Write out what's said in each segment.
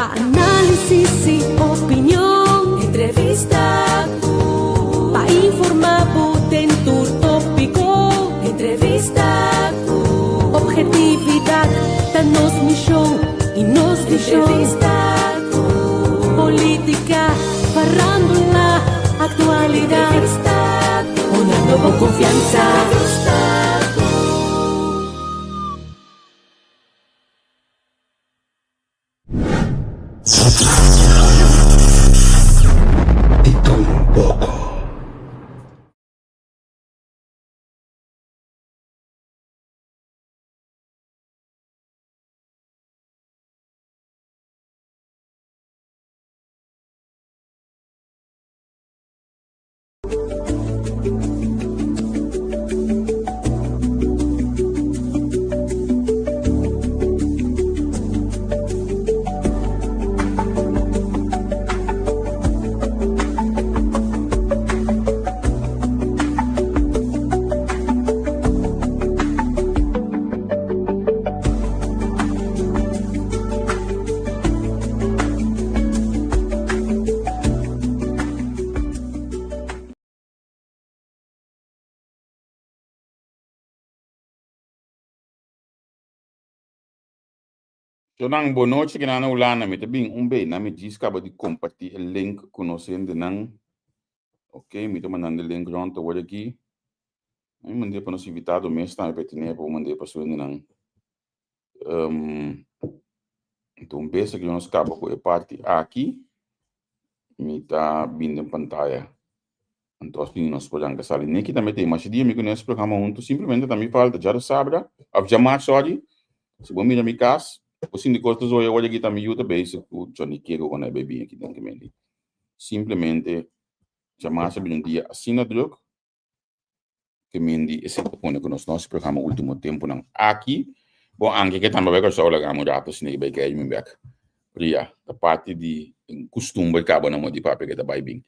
Pa análisis i opinion. Entrevista ku. Pa informá bo den tur tópiko. Entrevista ku. Objetividat ta nos mishon i nos vishon. Entrevista ku. Polítika, farándula, aktualidat. Entrevista ku. Honrando bo konfiansa. Entrevista ku. Di tur un poko. Shownan, bon nochi, kina na Hulanda. Mi ta bin un be, na mi djis kaba di kompartí e link ku nos hendenan. Ok, mi ta mandando e link rònt awor aki. Mi mand'é pa nos invitado mes tambe pa e tene pa bo mand'é pa su hendenan. Um, Anto un bes aki nos kaba ku e parti aki, mi ta bin den pantaya. Anto asina nos por ranka sali. Neki tambe ta masha dia mi ku nes programa huntu, simplemente ta mi falta djasabra, òf djamars sòri. Si bo mira mi kas, bo sinti kos ta zoya awor aki ta mi yu ta bezig ku Johnny Kego ku nan e bai bin aki den gemeente. Simplemente djamars a bini un dia asina druk. Ke men di esei ta pone ku nos no hasi programa ultimo tempunan aki. Bon, anke ke tambe bai Kòrsou laga mi un rato asina i bai kei mi bèk. Pero ya, ta parti di kustumber kaba na moda di papia ke ta bai bin.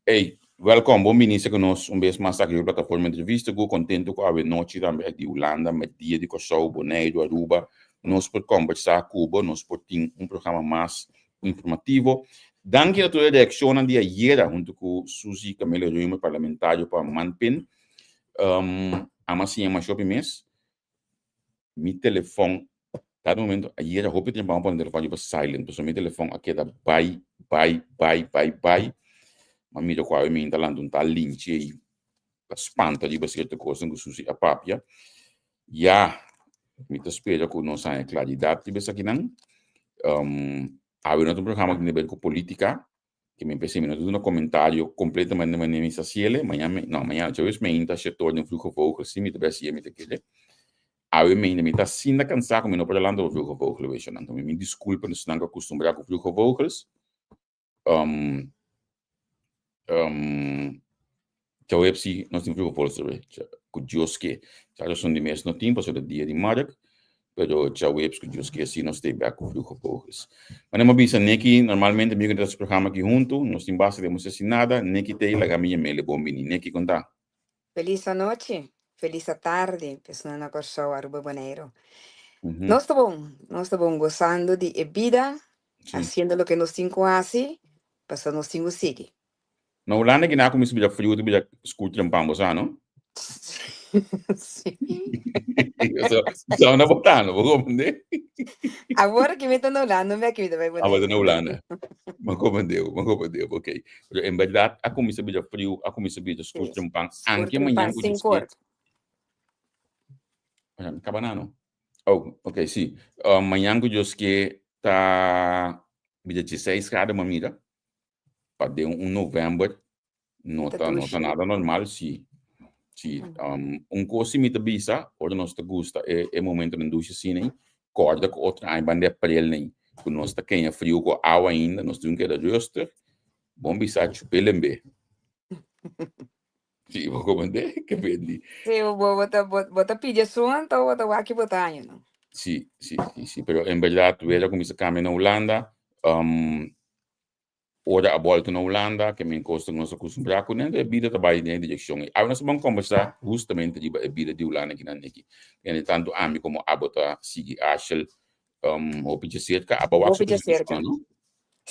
Ey, wèlkòm, bon bini ku nos un bes mas aki riba Plataforma Entrevista ku kontentu ku awe nochi tambe di Hulanda, mèrdia di Kòrsou, Boneiru, Aruba, nos por kòmbersá ku bo, nos por tin un programa mas informativo. Danki na tur e reaccionnan di ayera hunto cu Suzy Camelia Römer, parlamentario pa Manpin. Um, ama siña masha hopi mes. Mi telefon, cada momento, ayera hopi tempo amo pone telefon riba silent, pasobra mi telefon a keda bai, bai, bai, bai, bai. Ma mira cu awe mi ta lanta un tal linchi ei. Ta spanta riba cierto cosnan cu Suzy a papia. Ya, mi ta spera cu nos haña claridad riba esakinan. Um, awe no ta un programa cu tin ber cu politica, que mi pensé mi no ta duna comentario completamente manera mi sa haciele, mañana mi, no, mañana djawees mi ainda ta torna Vroege Vogels, si mi ta bay hacié mi ta kere. Awe mi ainda mi ta asina cansa cu mi no por a lanta pa Vroege Vogels, wesha nan. Mi disculpa esnan cu a custumbra cu Vroege Vogels. Um, um, djaweps si nos tin Vroege Vogels otra vez, ku Dios ke. Djadusun di mes no tin pasobra ta dia di mark, pero djaweps ku Dios ke si nos ta bek ku Vroege Vogels. Manera mi a bisa Nicky, normalmente mi ku ta hasi programa aki huntu, nos tin basta di hasi nada, Nicky ta ei laga mi yam'el e bon bini. Nicky, kon ta? Felis anochi, felis atardi, personanan na Kòrsou, Aruba, Boneiru. Nos ta bon, nos ta bon gosando di e bida, hasiendo loke nos tin ku hasi, pasobra nos tin ku sigui. Na Hulanda kina kuminsá bira friu ta bira skur trempan, bo sa no? Sí. So, so na botando, bo comprende? Awor ki mi ta na Hulanda, mi aki mi ta bai Ah, bo ta Boneiru. na Hulanda. Ma comprende, ma comprende, ok. Pero en berdad a kuminsá bira friu, a kuminsá bira skur Sí, trempan, skur anke trempan mañan ku sin Dios ke. kort. Mañan kaba na no? Oh, ok, sí. Mañan ku Dios ke ta bira dieseis grado, mi a mira. Pa den un novèmber no Ta ta no ta dushi. nada normal, sí. Sí, un kos si mi ta bisa, ora nos ta gusta e e momentonan dushi asina ei, kòrda ku otro aña banda di aprel nei, ku nos ta keña friu ku awa ainda, nos tin keda rustig, bon bisa chup'é lembe. Sí, bo komprendé? Ke bendi. Sí, bo bo ta bo bo ta pidi esun anto bo ta wak ki bo ta haña no. Sí, sí, sí, sí, pero en bèrdat wera a kuminsá kambia na Hulanda, Ora a bolta na Hulanda, ke men kos ta nos a kustumbrá ku nan, e bida ta bai den e direkshon ei. Awe nos a ban kombersá hustamente riba e bida di Hulanda kinan aki. Kende tantu ami komo abo ta sigui Ashel hopi djaserka, abo wak Hopi su djaserka. presentashon, no?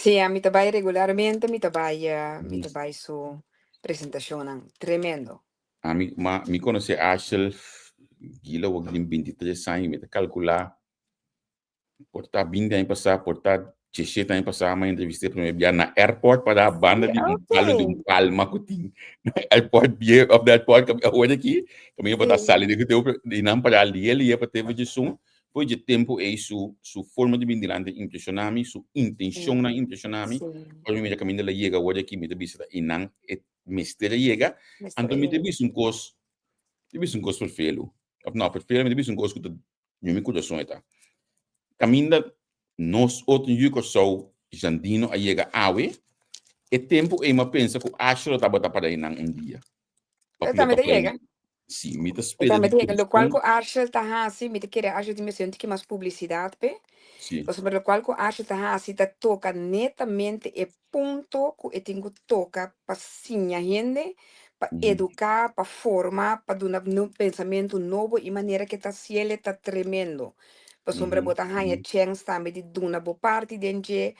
Sí, ami ta bai regularmente, mi ta bai, mi ta bai su presentashonnan. Tremendo. Ami, ma, mi konosé Ashel, Gila wak den 23 aña, mi ta kalkulá por ta 20 aña pasá, por ta 17 aña pasá, mi a entrevist'é promé bia na airport para banda di un palo di un palma ku tin na airport bie of de airport kami awor aki, kami pa ta sali di ku di nan para lie lie pa te djesun. Foi dje tempu ei su su forma di bin dilanti a impreshoná mi, su intenshonnan a impreshoná mi. Ora mi mira kaminda el a yega awor aki, mi ta bisa ta einan e mester a yega. Anto mi ta bisa un kos, mi ta bisa un kos ferfelu, òf no, ferfelu, mi ta bisa un kos ku ta ño mi kurason e ta. Kaminda nos otro yu Kòrsou Jandino a yega awe, e tempu ei mi a pensa ku Asher lo tabata para einan un dia. E tambe ta yega. Sí, mi ta E spera tambe di ta yega. Lokual kurason. ku Arshel ta hasi, mi ta kere Arshel tin mester un tiki mas publisidat p'e. Sí. Pasobra lokual ku Arshel ta hasi ta toka netamente e punto ku e tin ku toka pa siña hende, pa eduká, pa forma, pa duna pensamentu nobo i manera ke ta hasiel e ta tremendo. Pasobra bo ta haña chèns tambe di duna bo parti den dje.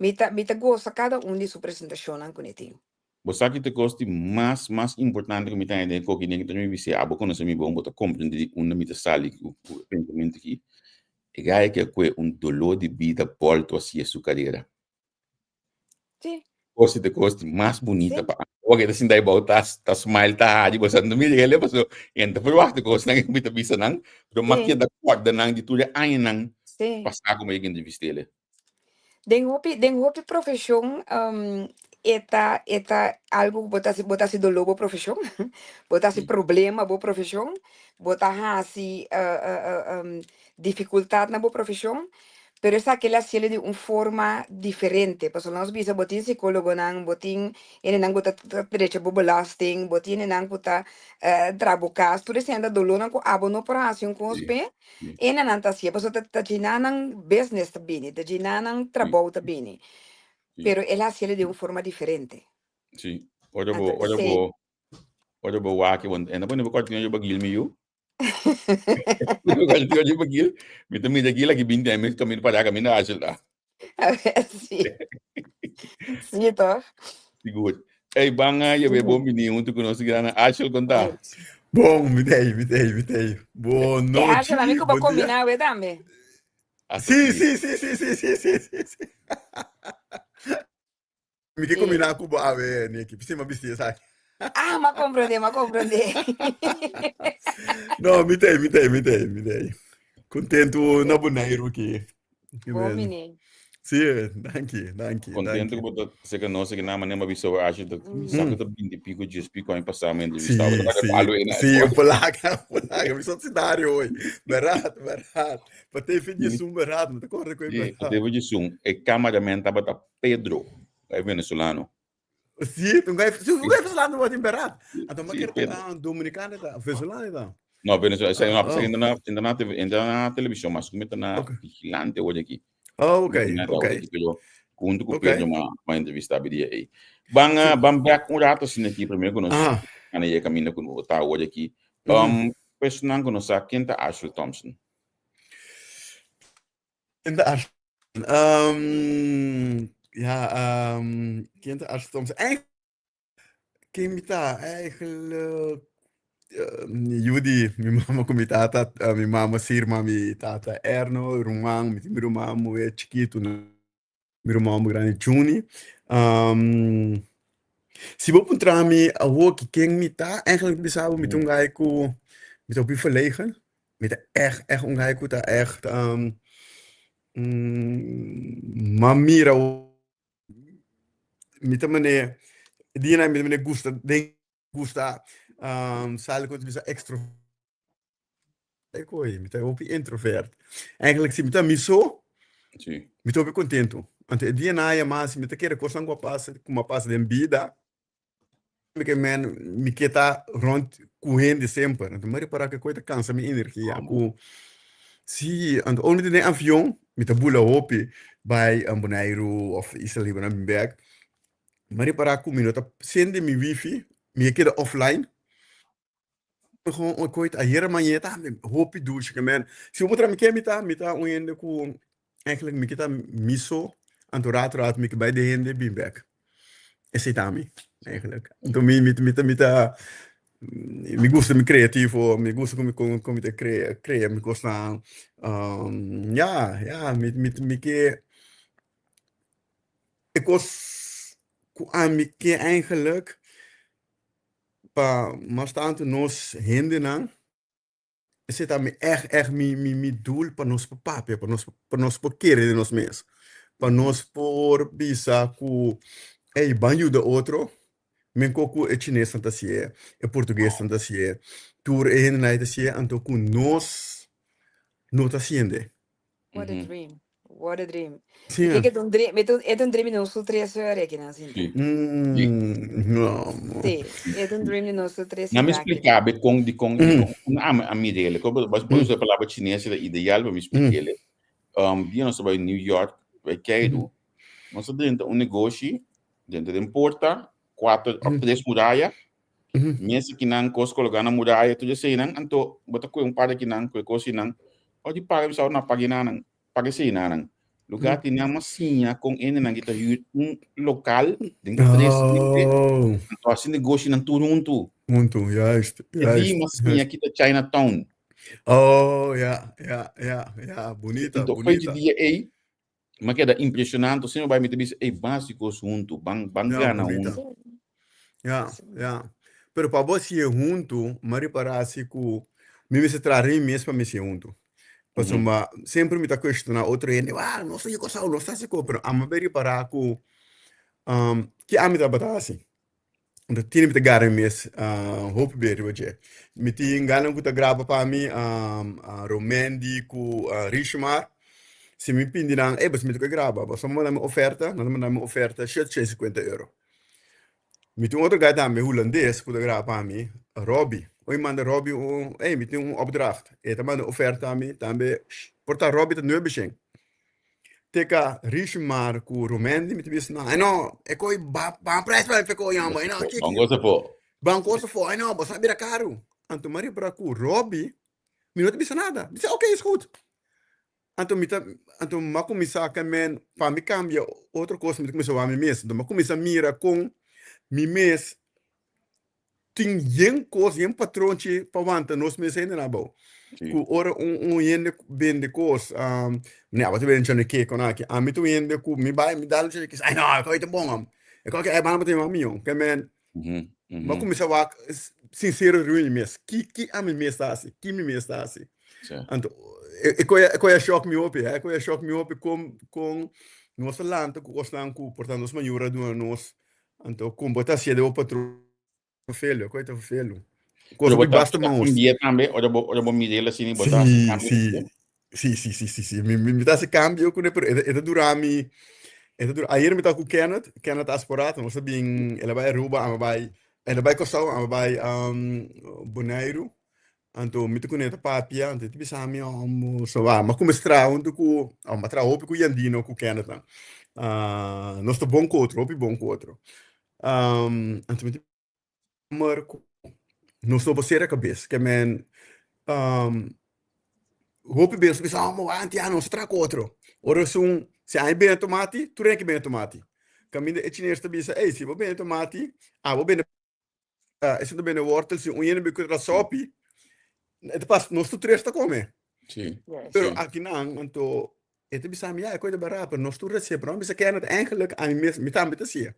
Mi ta mi ta gosa kada un di su presentashonnan ku ne tin. Bo sa ki ta e kos di mas mas importante ku mi ta haña den e koki den ku ta mi bis'é, abo konosé mi bon, bo ta komprendé di unda mi ta sali ku e pensamentu aki. E gaya ke a kue un doló di bida bòltu hasié su karera. Sí. Kos di ta e kos di mas bunita Sí. pa ami. Ora ke ta sinta abou ta ta smile ta hari, bo sa no mira hende pasobra e no ta ferwagt e kosnan ku mi ta bisa nan, pero mi a Sí. keda kòrda nan di tur e añanan Sí. pasá ku mi a yega entrevist'é. Den hopi, den hopi profeshon e ta, e ta algu ku bo ta hasi, bo ta hasi doló bo profeshon, bo ta hasi problema bo profeshon, bo ta hasi difikultat na bo profeshon, pero esaki el a hasiel di un forma diferente, pasobra nos bisa bo tin sikólogonan, bo tin hendenan ku ta drecha bo belasting, bo tin hendenan ku ta traha bo kas, tur esei ta dolónan ku abo no por hasi un kos p'e. Ena nan ta hacié, pasobra ta ta djina nan business ta bini, ta djina nan trabou ta bini. Pero el a haciele di un forma diferente. Sí. Ora bo, Anto ora esei, bo, ora bo wak, want en dan bo kort riba Gil mi yu. Bo kort riba Gil. Mi ta mira Gil aki 20 aña, mi kaminda para kaminda Ashel ta. Sí. Sí, toch? Sigur. Ey, ban a lleve bon bini hunto ku nos grana Ashel konta. Bon, mi tei, mi tei, mi tei. Bon E nochi, Ashel, ami ku bo bon dia. kombiná we tambe. Hasta Sí, sí. sí, sí, sí, sí, sí, sí, sí, sí. Mi ke Sí. kombiná ku bo awe, Nicky. P'esei mi a bisti esaki. Ah, m'a komprondé, m'a komprondé. No, mi tei, mi tei, mi tei, mi tei. Kontentu na Boneiru aki. Bon bini. Sí, danki, danki, Kontentu danki. ku bo ta serka nos aki na manera mi a bisa bo Ashley ta mi sa ku ta binti piko djes piko aña pasá mi a entrevistá bo Sí, ta laga sí, palu ei na sí, airport. polaca, polaca, mi sot sidario hoy. Berat, berat. Pa TV djesun berat, mi ta korda ku e Sí, pa berat. TV djesun e cameraman tabata Pedro, e venezolano. Sí, un gai, sí, un gai venezolano tabata in berat. Anto mi Sí, kere Pedro. ta dominicano ta, venezolano ta. No, Venezuela, esei no, Ah, esei oh. entra na, entra na TV, entra na televisión, mas ku mi ta na Ok. vigilante awor aki. Oh, ok, Vigilante ok. awor aki, pero huntu ku Ok. Pedro ma, ma entrevista bi dia ei. Ban, Sí. ah, ban back un rato asina aki, primero ku nos Aha. ana yega kaminda ku no ta awor aki. Mhm. Personan ku no sa, ken ta Ashley Thompson? Ken ta Ashley? Um, ja, um, ken ta Ashley Thompson? Eigenlijk, ken mi ta? Eigenlijk, yu di mi mama ku mi tata, mi mama Sirma, mi tata Erno, ruman, mi tin mi ruman muhé chikitu na. Mi ruman homber grandi Juni. Um, si bo puntra mi awoki ken mi ta, eigenlijk mi bisa bo mi ta un guy ku mi ta hopi verlegen. Mi ta echt, echt un guy ku ta echt um, mm, m'a mira mi ta mane dia mi ta mane gusta den gusta um, sali ku bisa extro Koi, mi ta hopi introvert. Eigenlijk si mi ta mi so, Sí. mi ta hopi contento. Anto e dia na yama, si mi ta kere cosnan cu a pasa, cu a pasa den bida, mi ke men, mi ke ta rond cu hende semper. Anto mi a repara cu e koi ta cansa mi energia, cu si, anto ora mi ta den avion, mi ta bula hopi bai Boneiru of Isla Libre na bin bek. Mi a repara cu mi no ta sende mi wifi, mi a keda offline. Gewoon un koi ayera mañana tambe hopi dushi ke men. Si bo puntra mi ken mi ta, mi ta un hende ku eigenlijk mi kita mi so. Anto rato rato mi ke bai den hende bin bek. Esei ta mi eigenlijk. Anto mi mi mi ta mi ta mi gusta mi creativo, mi gusta con mi con con mi ta crea crea mi cosnan. Ya ya mi mi mi ke e cos cu ami ke eigenlijk pa mas tanto nos hendenan. Esei ta mi ègt ègt mi mi mi doel pa nos por papia, pa nos pa nos por kere den nos mes, pa nos por bisa ku ey ban yuda otro, menko ku e chinesnan ta hasié, e portuguesnan ta hasié, tur e hendenan ei ta hasié, anto ku nos no ta hasiende. What a dream. What a dream. Sí. Mi ke un dream, e un dream di nos tres ora aki nan sinta. Sí. No. Sí, e un dream di nos tres Na mi sinta aki. explica be con di con di con un ame a mirele. Ko bas bo usa palabra chines era ideal pa mi expliquele. Dia nos bai New York, bai keidu. Nos a drenta un negoshi, drenta den porta, cuatro of tres muraya. Mesa kinan kos koloká na muraya tur eseinan anto bo ta kue un par di kinan kue kos einan ora di paga bisa no paga enanan paga eseinan lugá tin nan mas siña kon hendenan ki ta hür un lokal den tres hende anto hasi negoshinan tur huntu Huntu, juist, e di juist, mas siña juist. kita Chinatown. Oh, ja, ja, ja, ja, bunita, Anto ochi bunita. dia ei Mi a keda impresioná, anto siempre bai mi ta bisa, ey, ban hasi kos huntu, ban, ban Ja, gana bunita. huntu. Ja, ja. Pero pa bo hasié huntu, mi a ripará si ku mi mester traha riba mi mes pa mi hasié huntu. Pasobra semper mi ta kuestioná otro hende, wak, nos ta hasi kos awo, nos ta hasi kos, pero ami a bin ripará ku ke ami tabata hasi. Anto tini mi ta gara mi mes hopi be riba dje. Mi tin gana ku ta graba pa mi Romendi ku Richmar. Si mi pindi nan, ey bos mi ta koe graba, boso a manda mi oferta, nan ta manda mi oferta shet shen sikuenta euro. Mi tin otro guy tambe hulandes ku ta graba pa mi, Robby. Oi manda Robby un, ey mi tin un opdracht. E ta manda oferta mi tambe, por ta Robby ta nuebe shen. Teka Richmar ku Romendi mi ta bisa nan, ai no, e koi ba ba prijs pa e koi amba, ai no, kiki. Ban gosa fo. Ban gosa fo, ai no, boso a bira karu. Anto mi a ripara ku Robby, mi no ta bisa nada. Mi bisa, oké, is goed. Anto mi ta, anto mi a kuminsá ke men, pa mi kambia otro kos mi ta kuminsá wak mi mes. Anto mi a kuminsá mira kon mi mes Tin yen kos, yen patronchi pa wanta nos mes hendenan abou. Sí. Ku ora un, un hende bende kos, um, ne, abo ta bende chone kek o aki. Ami ta un hende ku mi bai, mi dal un chone kek, ai no, e kos ta bon am. E kos ai bana pa tin mami yon. Ke men, Mhm, mhm. mi a kuminsá wak sinsero riba mi mes. Ki, ki ami mes ta hasi? Ki mi mes ta hasi? Sí. Anto, e, e kos, e kos a shòk mi hopi, e kos a shòk mi hopi kon, kon nos ta lanta ku kosnan ku por ta nos mayor a duna nos Anto kon bo ta hasié den bo patrón vervelu, koe ta vervelu. Pero Cosa bo di ta basta maos. cambia tambe, ora bo ora bo mir'el asina bo ta hasi Sí, cambio sí. tambe? Sí, sí, sí, sí, sí. Mi, mi, mi ta hasi cambio kuné, pero e ta, e ta dura mi, e ta dura. Ayer mi ta ku Kenneth, Kenneth Asporaat, nos a bin, el a bai Aruba, ami a bai, el a bai Kòrsou, ami a bai Boneiru. Anto mi ta kuné ta papia, anto e ta bisa mi, oh, so wa, mi a kuminsá traha huntu ku, oh, mi a traha hopi ku Yandino ku Kenneth nan. Nos ta bon ku otro, hopi bon ku otro. Anto mi ta jammer ku nos no por sera kabes, ke men hopi bes nos bisa, oh, mi wak antiano, nos ta traha ku otro. Ora esun, si ami bende tomati, tur hende ke bende tomati. Kaminda e chines ta bisa, ey, si bo bende tomati, abo bende Esun ta bende wortel, si un hende bi ku ta sopi, e ta pas, nos tur tres ta kome. Sí. Yes. Pero Sí. aki nan, anto, e ta bisa mi, ya, e koi ta barata, pero nos tur ta hasié. Pero mi bisa Kenneth, eigenlijk, ami mes, mi tambe ta hasié.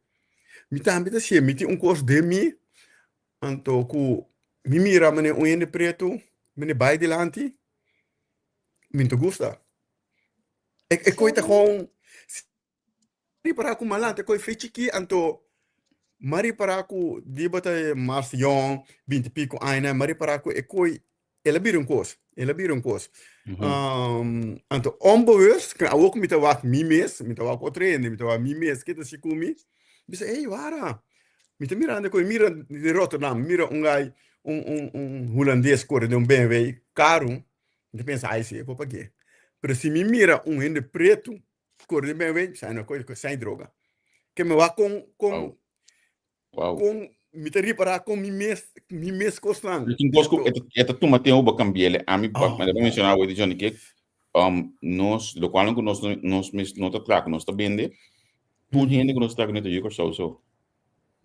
Mi tambe ta hasié, mi tin un kos den mi, anto ku mi mira manera un hende pretu, mene bai dilanti, mi no ta gusta. E, e koi ta gewoon, ripará ku malanta koi fe chikí anto m'a ripará ku di bo ta mas yòn binti piko aña m'a ripará ku e koi el a bira un kos el a bira un kos anto onbewust ku awor ku mi ta wak mi mes mi ta wak otro hende mi ta wak mi mes ke ta hasi ku mi mi bisa ey wara mi ta mirando ku mi mira di Rotterdam mi mira un guy un un un hulandes kore den un BMW karu mi ta pensa ay si e por pag'é pero si mi mira un hende pretu Kore den BMW, sa no koi sai droga. Ke me wak kon kon Wow. Wow. kon mi ta ripará kon mi mes mi mes kosnan. Pero tin kos ku Anto e ta e ta tuma tempu pa kambi'el. Ami pa oh manera bo menshoná awor di Johnny Cake. Um, nos, lokual ku nos, nos mes no ta traha, ku nos ta bende, tur hende ku nos ta traha kuné ta yu Kòrsou so.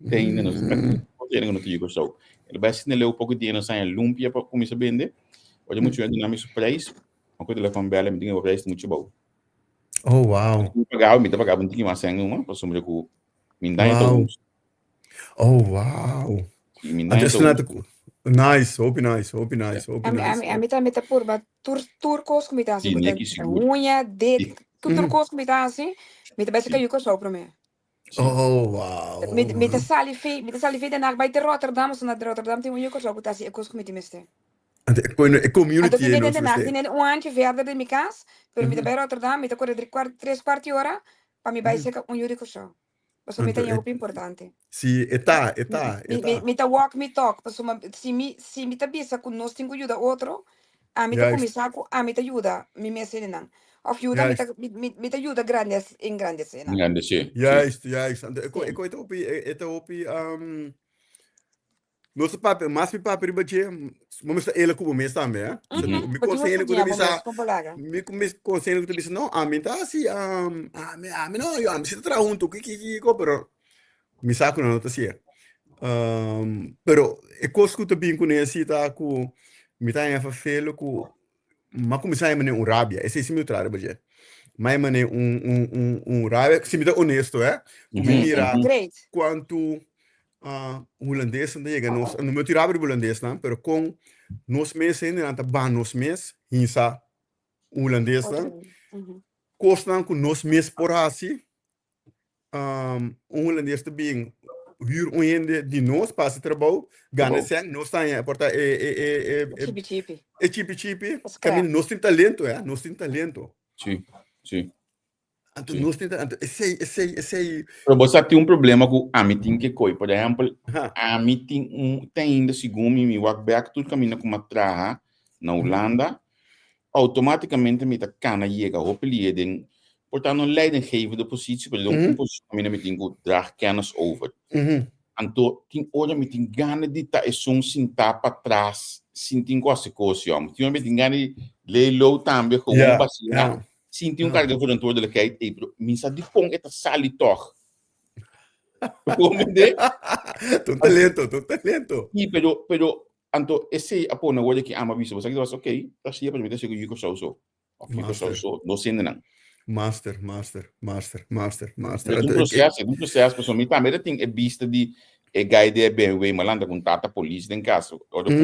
Te ainda nos ta traha tur hende ku no ta yu Kòrsou. El bai asina leu poko dia nos haña lumpia pa kuminsá bende. Ora muchu hende duna mi su preis, mi ku telefòn bèl mi tin e preis ta muchu bou. Oh, wow. Mi pagaba, mi ta pagaba un tiki mas sèn numa, pasobra ku mi daña ta Wow. hustu. Oh, wow. Y mi Anto daña ta esnan ta hustu. ku nice, hopi nice, hopi nice, hopi Ami, nice. ami, ami tambe ta purba tur, tur kos ku mi ta hasi, Sí, ku ta neki sigur. uña, ded, Sí. ku tur kos ku mi ta hasi, mi ta bai saka Sí. yu Kòrsou promé. Sí. Oh, wow. Mi, mi ta sali fe, mi ta sali fe Den Haag bai te Rotterdam, pasobra na Rotterdam tin un yu Kòrsou ku ta hasi e kos ku mi tin mester. Anto e kono- e Anto community tin ei hende nos Den Haag, mester. tin hende un handje verder di mi kas, pero mi ta bai Rotterdam, mi ta kore dri kwart, tres kwart di ora pa mi bai seka un yu di Kòrsou. Pasobra mi ta Anto haña e hopi importante. Sí, e ta, e ta, e Mi, mi, ta. mi ta walk mi talk, pasobra si mi, si mi ta bisa ku nos tin ku yuda otro, ami ta Juist, kuminsá ku ami ta yuda mi mes hendenan. Òf yuda mi ta, juist, mi, mi, mi ta yuda grandes, engrandesé nan. Engrandesé, sí. juist, juist. Anto e ko, e Sí. ko e ta hopi, e, e ta hopi, um, Nos ta papia, mas mi papia riba dje, bo mester ela ku bo mes tambe, eh. So, Mhm. mi Bo tin konseho ku ku ta studia bo bisa, mes, kon por laga. mi ku mi konseho ku ta bisa, no, ami ta hasi, ami, ami no, yo, ami si ta traha huntu, ki, ki, kiko, pero mi sa ku nan no ta hasié. Pero e kos ku ta bin kuné si ta ku mi ta haña ferfelu ku m'a kuminsá haña manera un rabia, esei si mi ta traha riba dje. M'a haña manera un, un, un, un rabia, si mi ta honesto, eh, ku mi Mhm, mira mhm. Great. kuantu Hulandesnan ta yega nos, no mi ta rabia riba hulandesnan, pero kon nos mes hendenan ta ban nos mes hinsa hulandesnan, Otro. Mhm. kosnan ku nos mes por hasi, un hulandes ta bin huur un hende di nos pa hasi trabou, gana Trabou. sèn, nos ta haña por ta e e e e E e chipi chipi. e chipi chipi, E scrap. kaminda nos tin talento, eh, nos tin talento. Sí, sí. Anto Sí. nos tin anto esei esei esei Pero bo sa tin un problema ku ami tin ke koi. Por ehèmpel, ha. ami tin un te ainda segun mi mi wak bèk tur kaminda ku mi a traha na Hulanda, outomátikamente mi ta kana yega hopi lihe den por ta no leidinggevende positie, pero den un posishon kaminda mi tin ku draag kennis over. Anto tin ora mi tin gana di ta esun sintá patras sin tin ku hasi kos, yòm. Tin ora mi tin gana di lay low tambe, gewoon basila. Sinti un carga verantwoordelijkheid, ey, pero mi sa dikon e ta sali tog. Comprende? Ta un talento, ta un talento. Sí, pero, pero, anto esey a pone awor ki ama bisa, bo sa ki ta basa, ok, ta siya, pero mi ta siya ku Yuko Sou so. Of Yuko Sou Master. so, no sendenan. Master, master, master, master, master. Pero es un Anto, e- proceso, es un proceso, pasobra mi tambe ta tin e bista di e guy di e BMW, mi a lanta ku un tata polis den kas, ora ku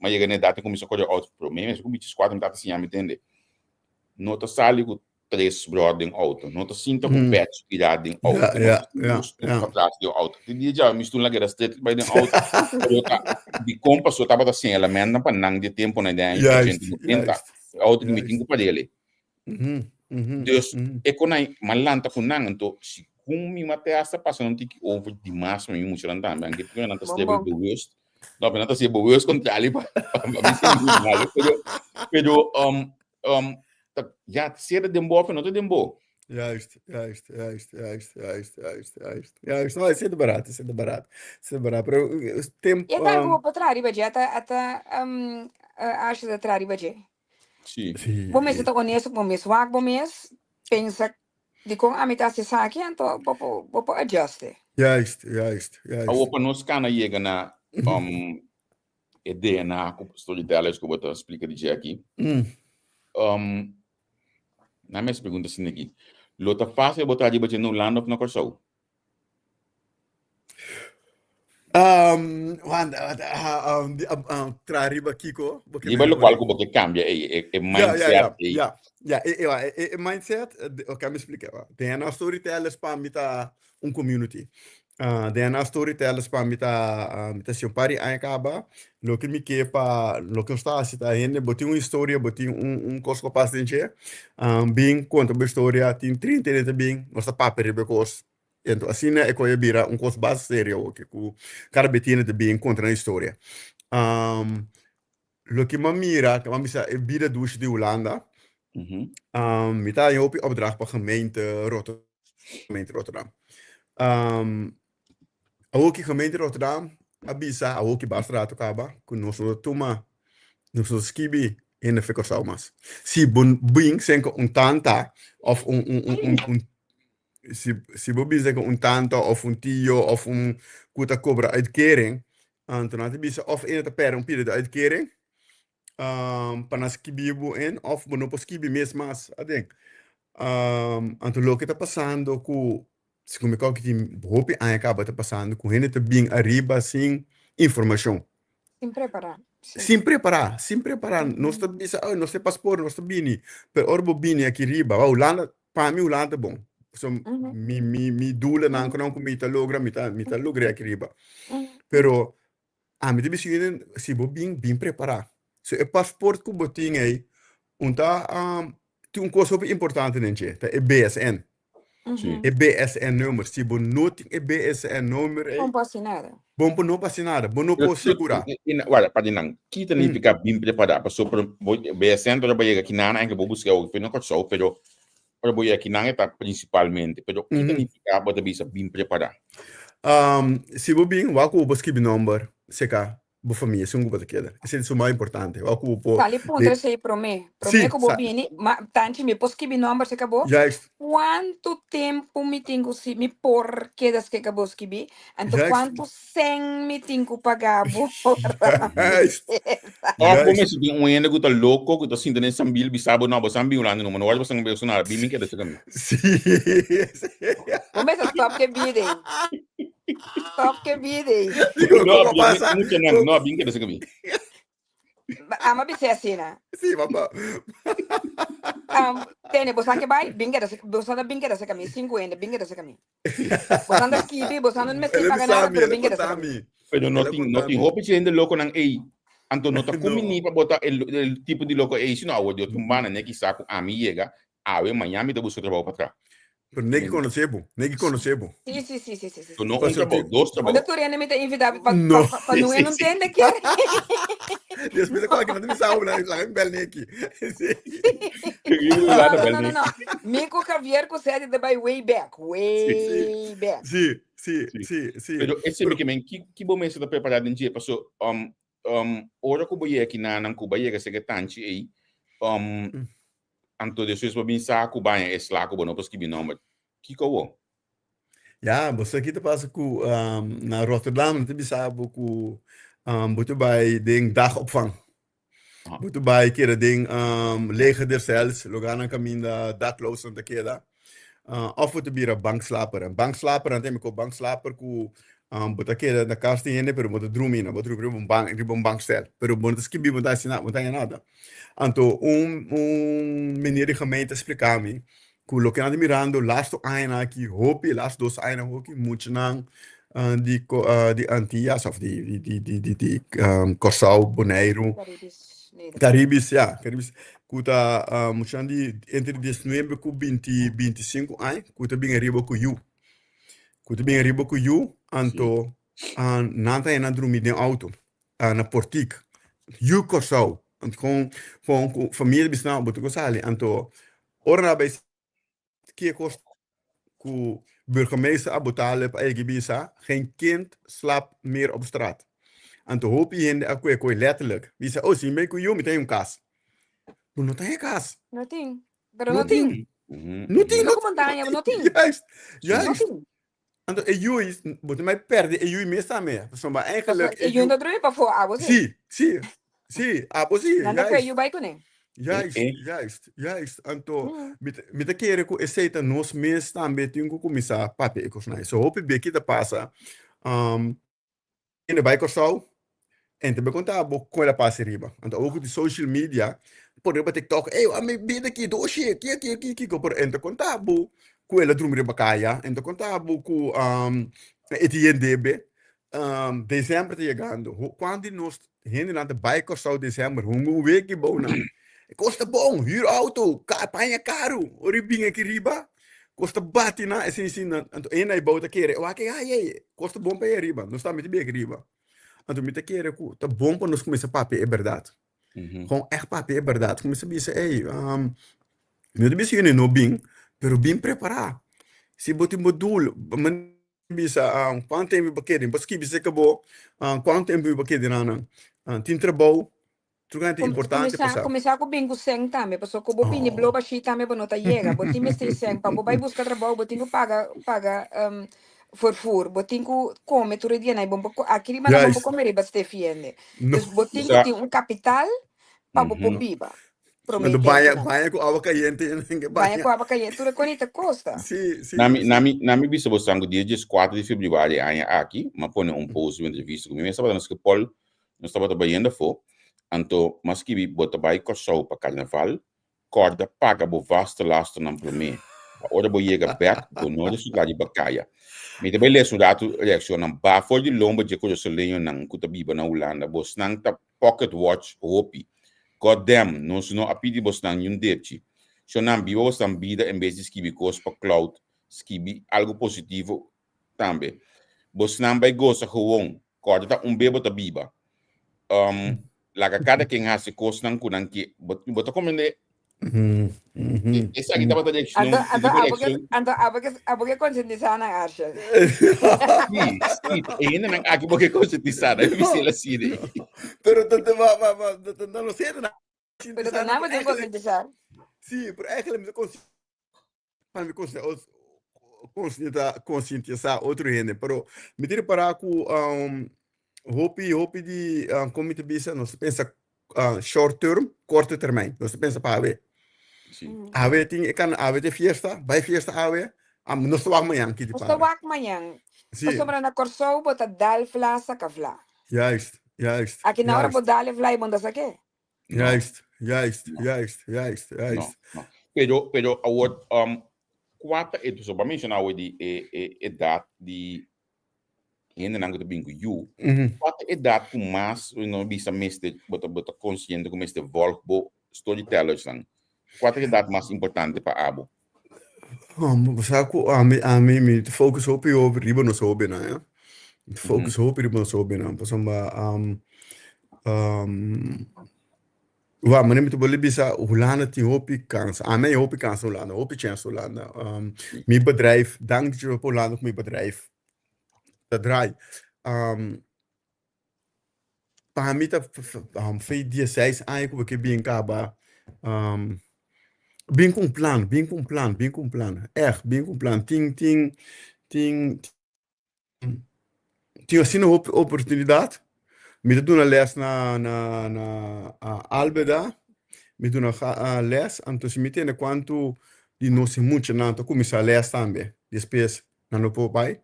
mi a yega na edat di kuminsá kore auto, promé mes ku bichi squad mi tata siña mi tende. No ta sali ku tres bròder den outo, no ta sinta ku pèchi pirá den outo, no ta sinta ku stul patras den outo. Te dia djawe mi stul a keda stret bai den outo. Pero ta dikon pasobra tabata señalamentonan pa nan di e temponan den aña ochenta i nobenta. E outo ku mi tin ku parele. Dus e kon ai m'a lanta ku nan, anto segun mi m'a testa pasa nan tiki over dimas pa mi muchanan tambe, anke primero nan ta strebel bewust. No, pero nan ta hasié bewust kontrali pa pa mi sinti malu. Pero pero ta ya sea ta den bo of no ta den bo. Juist, juist, juist, juist, juist, juist, juist. Juist, no, esei ta barat, esei ta barat, esei ta barat. Pero tempo, E ta algu bo por traha riba dje, ata ata Asha ta traha riba dje. Sí. Sí. Bo mester ta honesto ku bo mes, wak bo mes, pensa dikon ami ta hasi esaki, anto bo por bo por adjust e. Juist, juist, juist. Awor pa nos kana yega na um, e DNA ku storytellers ku bo ta splika di dje aki. Um, na mes pregunta asina aki. Lo ta fácil bo traha riba dje na Hulanda of na Kòrsou? Um, wanda, wanda, ah, um, di, um, um, traha riba kiko? Bo ke Riba mene lokual pone? ku bo ke kambia ei, e, e Ja, ja, mindset ja, ei. ja, ja, e, e, e, e mindset, eh, de- oké, mi splika. DNA Storytellers pa mi ta un community. Ah, DNA Storytellers pa mi ta, ah, mi ta hasi un par di aña kaba. Loke mi ke pa, loke nos ta hasi ta hende, bo tin un historia, bo tin un, un kos ku a pasa den dje, ah, bin konta bo historia, tin 30 hende ta bin, nos ta papia riba e kos. Ento asina e kos a bira un kos basta serio awoke ku kada bes hende ta bin konta nan historia. Loke mi a mira, ke mi a bisa e bida dushi di Hulanda, mi ta haña hopi opdracht pa gemeente Rotterdam, gemeente Rotterdam. Awoke gemeente Rotterdam a bisa awoke basta rato kaba ku nos no ta tuma, nos no ta skibi. Hende fe Kòrsou mas. Si bo bin senka un tanta òf un un un un un si si bo bin senka un tanta òf un tio òf un ku ta kobra uitkering, anto nan ta bisa òf ene ta pèrdè un pida di uitkering pa nan skibi bo in òf bo no por skibi mes mas aden. Anto loke ta pasando ku segun mi kòrda ku tin hopi aña kaba ta pasando ku hende ta bin ariba sin informashon. Sin prepará. Sí. Sin prepará, sin prepará. Nos ta bisa, oh, nos tin paspoort, nos ta bini. Pero ora bo bini aki riba, wou, Hulanda, pa mi Hulanda ta bon. So, mi, mi, mi doelennan ku nan ku mi ta logra, mi ta, mi ta logr'é aki riba. Pero ami ta bisa jullie, si bo bin, bin prepará. So e paspoort ku bo tin ei, un ta, tin un kos hopi importante den dje, ta e BSN. Sí. E BSN nummer. Si bo no tin e BSN nummer ei, Bon por hasi nada. Bon por no por hasi nada. Bo no por segura. Wara, pa di nan, ki ta nifica bin prepara? Pasobra bo BSN ora bo yega kinan, aunke bo busca hopi na Kòrsou, pero ora bo yega kinan e ta principalmente. Pero ki ta nifica bo ta bisa bin prepara? Si bo bin, wak ku bo por skibi nomber seka bo famia esun ku bo ta keda. Esei ta su mas importante. Wak ku bo por. Sali puntra esei promé. Promé ku bo bini, ma tanchi mi por skibi nòmber serka bo? Juist. Kuantu tempu mi tin ku si mi por keda serka bo skibi? Anto kuantu sèn mi tin ku paga bo? Juist. Òf bo mester tin un hende ku ta loko ku ta sinta den sambil bisa bo, no, bo san bin Hulanda numa, no wòrdu bo san beso nada, bin mi keda serka mi. Sí. Bo mester stòp ku e bida ei. Stop ke bida ei. Digo, No, como bin, pasa? mucho nan, no, bin keda serka mi. Ama bisé asina. Sí, papá. Tene, bo sa ke bai, bin keda serka, bo sa ta bin keda serka mi, sinku hende, bin keda serka mi. Bo sa no skibi, bo sa no mester El a paga bisa nada, mi, pero el a bin keda conta serka mi. mi. Pero no El a tin, no conta tin mi. hopi hende lokonan ei. Anto no ta No. kumini pa bo ta el, el tipo di loko ei, sino awor di otro banda, ne kisa ku ami yega, awe mañana mi ta buska trabou pa tra. Pero neki konosé bo, neki konosé bo. Sí, sí, sí, sí, sí, sí. So no un Pasobra trabou, tin- dos trabou. Unda tur hende mi ta invitá pa, No. pa, pa, pa no Sí, no sí. tende kier. Después de cualquier no te bisa habla, laga mi bel neki. Sí. No, no, no, no, no. Mi ku Javier ku Sedi ta bai way back, way back. Sí, sí, Sí. sí, sí. Pero ese mi ke men, ki, ki bo mester ta prepará den dje? Paso, ora ku bo yega kinanan, ku bo a yega seke tanchi ei, Anto despues bo bin sa ku baña e sla ku bo no por skibi nomber. Kiko awor? Ya, bo sa ki ta pasa ku na Rotterdam nan ta bisa bo ku bo ta bai den dagopvang. Bo ta bai keda den leger der cels, lugarnan kaminda dakloosnan ta keda. Of bo ta bira bankslaper. En bankslaper nan ta yama ku bankslaper ku bo ta keda na kas di hende pero bo ta drumi na, bo ta drumi riba un bank, riba un bankstel. Pero bo no ta skibi, bo no ta hasi nada, bo no ta haña nada. Anto un un meneer di gemeente a splika mi ku loke nan ta mirando lastu añanan aki hopi, e lastu dos añanan hopi muchanan di di Antillas of di di di di di Kòrsou, Boneiru, Caribis, Nederland. Caribis, ya, Caribis, ku ta muchanan di entre diesnuebe ku binti bintisinku aña ku ta bin ariba ku yu. Ku ta bin ariba ku yu, anto nan ta hena drumi den auto, na portik. Yu Kòrsou. Anto kon kon ku famia ta bisa nan bo ta ku sali. Anto ora nan a bai ki e kos ku burgemeester a botale pa egi bisa, geen kind slaapt meer op straat. Anto hopi hende a kue koe letterlijk. Bisa, oh si mi bai ku yu mi ta haña un kas. Bo no ta haña kas. No tin. Pero no tin. No tin, No ku montaña, no tin. Juist, No juist. tin. Anto e yui, bo ta mai perde e yui mes tambe. Pasobra eigenlijk E yui no drumi pafó, abo si. Sí, sí, sí, abo sí, Nan ta kue juist. yu bai kuné. Juist, Eh, eh. juist, juist. Anto, mi ta, mi ta kere ku esei ta nos mes tambe tin ku kuminsá papia e kosnan. So hopi bia ki ta pasa, um, Hende bai Kòrsou, en ta bai konta bo kon el a pasa riba. Anto awor ku tin social media, por riba TikTok, ey ami bida aki, doshi, aki, aki, aki, kiko, pero en ta konta bo ku el a drumi riba kaya, en ta konta bo ku e tin yen debe. Desèmber ta yegando, kuantu di nos hendenan ta bai Kòrsou desèmber, hunga un weki bou nan. E kos ta bon, hür outo, paña karu, ora e bin aki riba, Kos ta bati nan esei si nan anto e na e bou ta kere wak e ai ei kos ta bon pa e ariba nos tambe ta bek riba anto mi ta kere ku ta bon pa nos kuminsá papia e bèrdat kon ègt papia e bèrdat kuminsá bisa ei mi no ta bisa yunei no bin pero bin prepará si bo tin bo dul bisa kuantu tempu bo keda mi por skibi serka bo kuantu tempu mi por keda nan tin trabou. Tur kant importante pa sa. Kuminsá ku bin ku sèn tambe, pasobra ku bo bini blo bashí tambe bo no ta yega. Bo tin mester sèn pa bo bai buska trabou, bo tin ku paga paga vervoer, bo tin ku kome tur e dianan, bo por aki riba nan bo por kome riba stef hende. Dus bo tin ku tin un kapital pa bo por biba. Promé tempu nan. Baña ku awa kayente. Baña ku awa kayente, tur e kos ta kosta. Sí, sí. Na mi, na mi, na mi bisa bosan ku dia dieskuater di febrüari e aña aki, mi a pone un post riba entrevista ku mi mes tabata na Schiphol. Nos tabata bayendo afó, anto m'a skibi bo ta bai Kòrsou pa karnaval, kòrda paga bo vaste lasternan promé, pa ora bo yega bèk bo no resultá riba kaya. Mi ta bai lesa un ratu reakshonnan ba for di lomba dje kurasoleñonan ku ta biba na Hulanda, bosnan ta pocket watch hopi. God damn, nos no a pidi bosnan niun depchi. Shonnan, biba bosnan bida en bes di skibi kos pa clout, skibi algu positivo tambe. Bosnan bai gosa gewoon, Kòrda ta un be bo ta biba. Um, laga kada ken hasi kosnan ku nan ke. Bo, bo ta komprendé? Esaki tabata reakshon, Anto, anto, tipo abo ke, reakshon. anto abo ke, abo ke konsientisá nan, Arshel. Sí, sí, e hendenan aki bo ke konsientisá nan, mi bisa el asina. Pero ta, ta, ma, ma, ma, ta, ta, ta, no sé, ta, Pero ta nan bo tin konsientisá. Sí, pero eigenlijk mi ta konsi- Pa mi konsientisá konsientisá konsientisá otro hende, pero mi ta repará ku hopi hopi di kon mi ta bisa nos ta pensa short term, korte termijn, nos ta pensa pa awe. Sí. Awe tin e kan awe tin fiesta, bai fiesta awe, nos ta wak mañan kiti Nos ta para. wak mañan. Sí. Pasobra na Kòrsou bo ta dal vla saka vla. Juist, juist, Aki na ora bo juist. dal e vla i bo no ta sak'é. No. Juist, juist, No. juist, juist, No, juist. no. Pero, pero awor, um, kua ta e, so, bo a menshoná awor di e, e edat di hendenan ku ta bin ku yu. Mhm. Kua ta edat ku mas, no bisa mester, bo ta, bo ta konsiente ku mester volg bo storytellersnan? Kua ta e edat mas importante pa abo? Bo sa ku ami, ami, mi ta focus hopi hopi riba nos hobennan, ya. Mi ta focus hopi riba nos hobennan, pasobra wak, manera mi ta bolbe bisa, Hulanda tin hopi kans. Ami a hopi kans na Hulanda, hopi chèns na Hulanda. Mi bedrijf, dank di pa Hulanda ku mi bedrijf ta draai. Pa mi ta fe dieseis aña ku bo ke bin kaba bin ku un plan bin ku un plan bin ku un plan ègt bin ku un plan tin tin tin tin asina hopi oportunidat mi ta duna lès na na na Albeda mi duna lès anto si mi tende kuantu di nos e muchanan ta kuminsá lès tambe despues nan no por bai,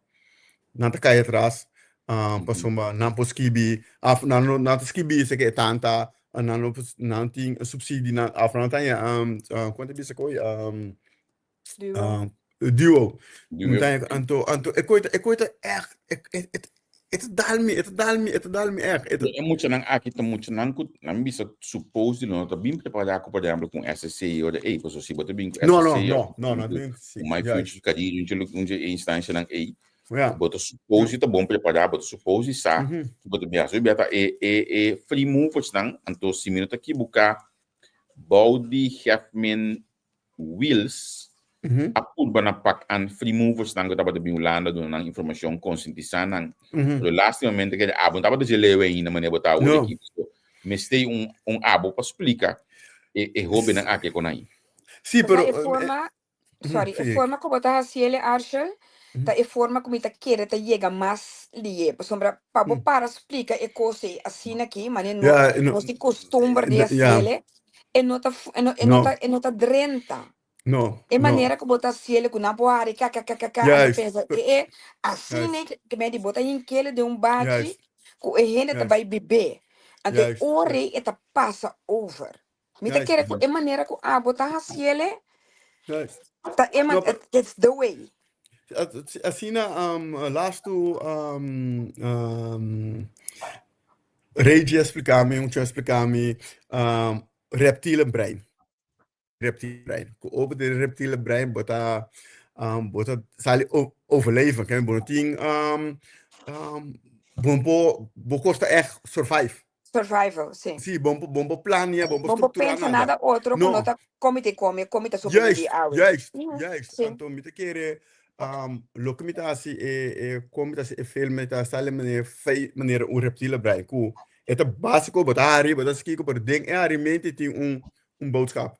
nan ta kai atras, pasobra nan por skibi, af nan no nan ta skibi esaki e tanta, nan no por nan tin subsidie nan af nan ta haña kon ta bisa koe Duo. duo. Duo. Anto anto e koi ta e koi ta ègt e E ta dal mi, e ta dal mi, e ta dal mi ègt. E ta. E muchanan aki ta muchanan ku nan bisa suppose di lo no ta bin prepará ku por ehempel ku un SSC ora ei, pasobra si bo ta bin ku No, no, SSC no, òf no, no ku bin si, My juist. Future Career un dje un dje e instanshanan ei, Ja. bo ta suppose di ta bon prepará, bo ta suppose di sa ku bo ta bin hasi. Hopi bia ta e e e free moversnan, anto si mi no ta kibuká bou di Hefmin Wiels a purba na pak an free moversnan ku tabata bin Hulanda duna nan informashon, konsientisá nan. Pero lastimamente keda abo no tabata dje leu ainda manera bo ta awor aki. So mester un un abo pa splika e e hobennan aki kon ai. Sí, pero E forma, sorry, e forma ku bo ta hasiel Arshel ta e forma ku mi ta kere ta yega mas lié. Pasobra pa bo para splika e kos ei asina aki, manera no nos tin kostumber di hasiel, e no ta e no e no ta e no ta drenta. No, E no. manera ku bo ta hasiel ku nan por hari kakakakaka anto Juist. pensa e e asina Juist. ke men di bo ta hinkele den un bachi Juist. ku e hende ta Juist. bai bibé. Anto e Juist. ora ei e ta pasa over. Mi ta Juist. kere ku e manera ku abo ta hasiele Juist. ta e man No, pero it's the way. asina um, laatst um, um, Reggie a splika mi, un a splika mi um, reptiele brein. Reptiele brein. Ku over de reptiele brein bo ta um, bo ta sali overleven. Ken bo no tin um, um, bo no por bo kos ta echt survive. Survival, sí. Sí, bo no bo no por plania, bo no por Bo no por strukturá pensa nada. nada otro ku no No. ta komi ta komi, komi ta sobreviví Juist, awe. juist, Mm, juist. sí. Anto mi ta kere um, loke mi ta hasi e, e kon mi ta hasi e film, mi ta sali manera fei, manera un reptiele brein ku. E ta básiko, bo ta hari, bo ta skiko, pero den e harimento tin un, un boodschap.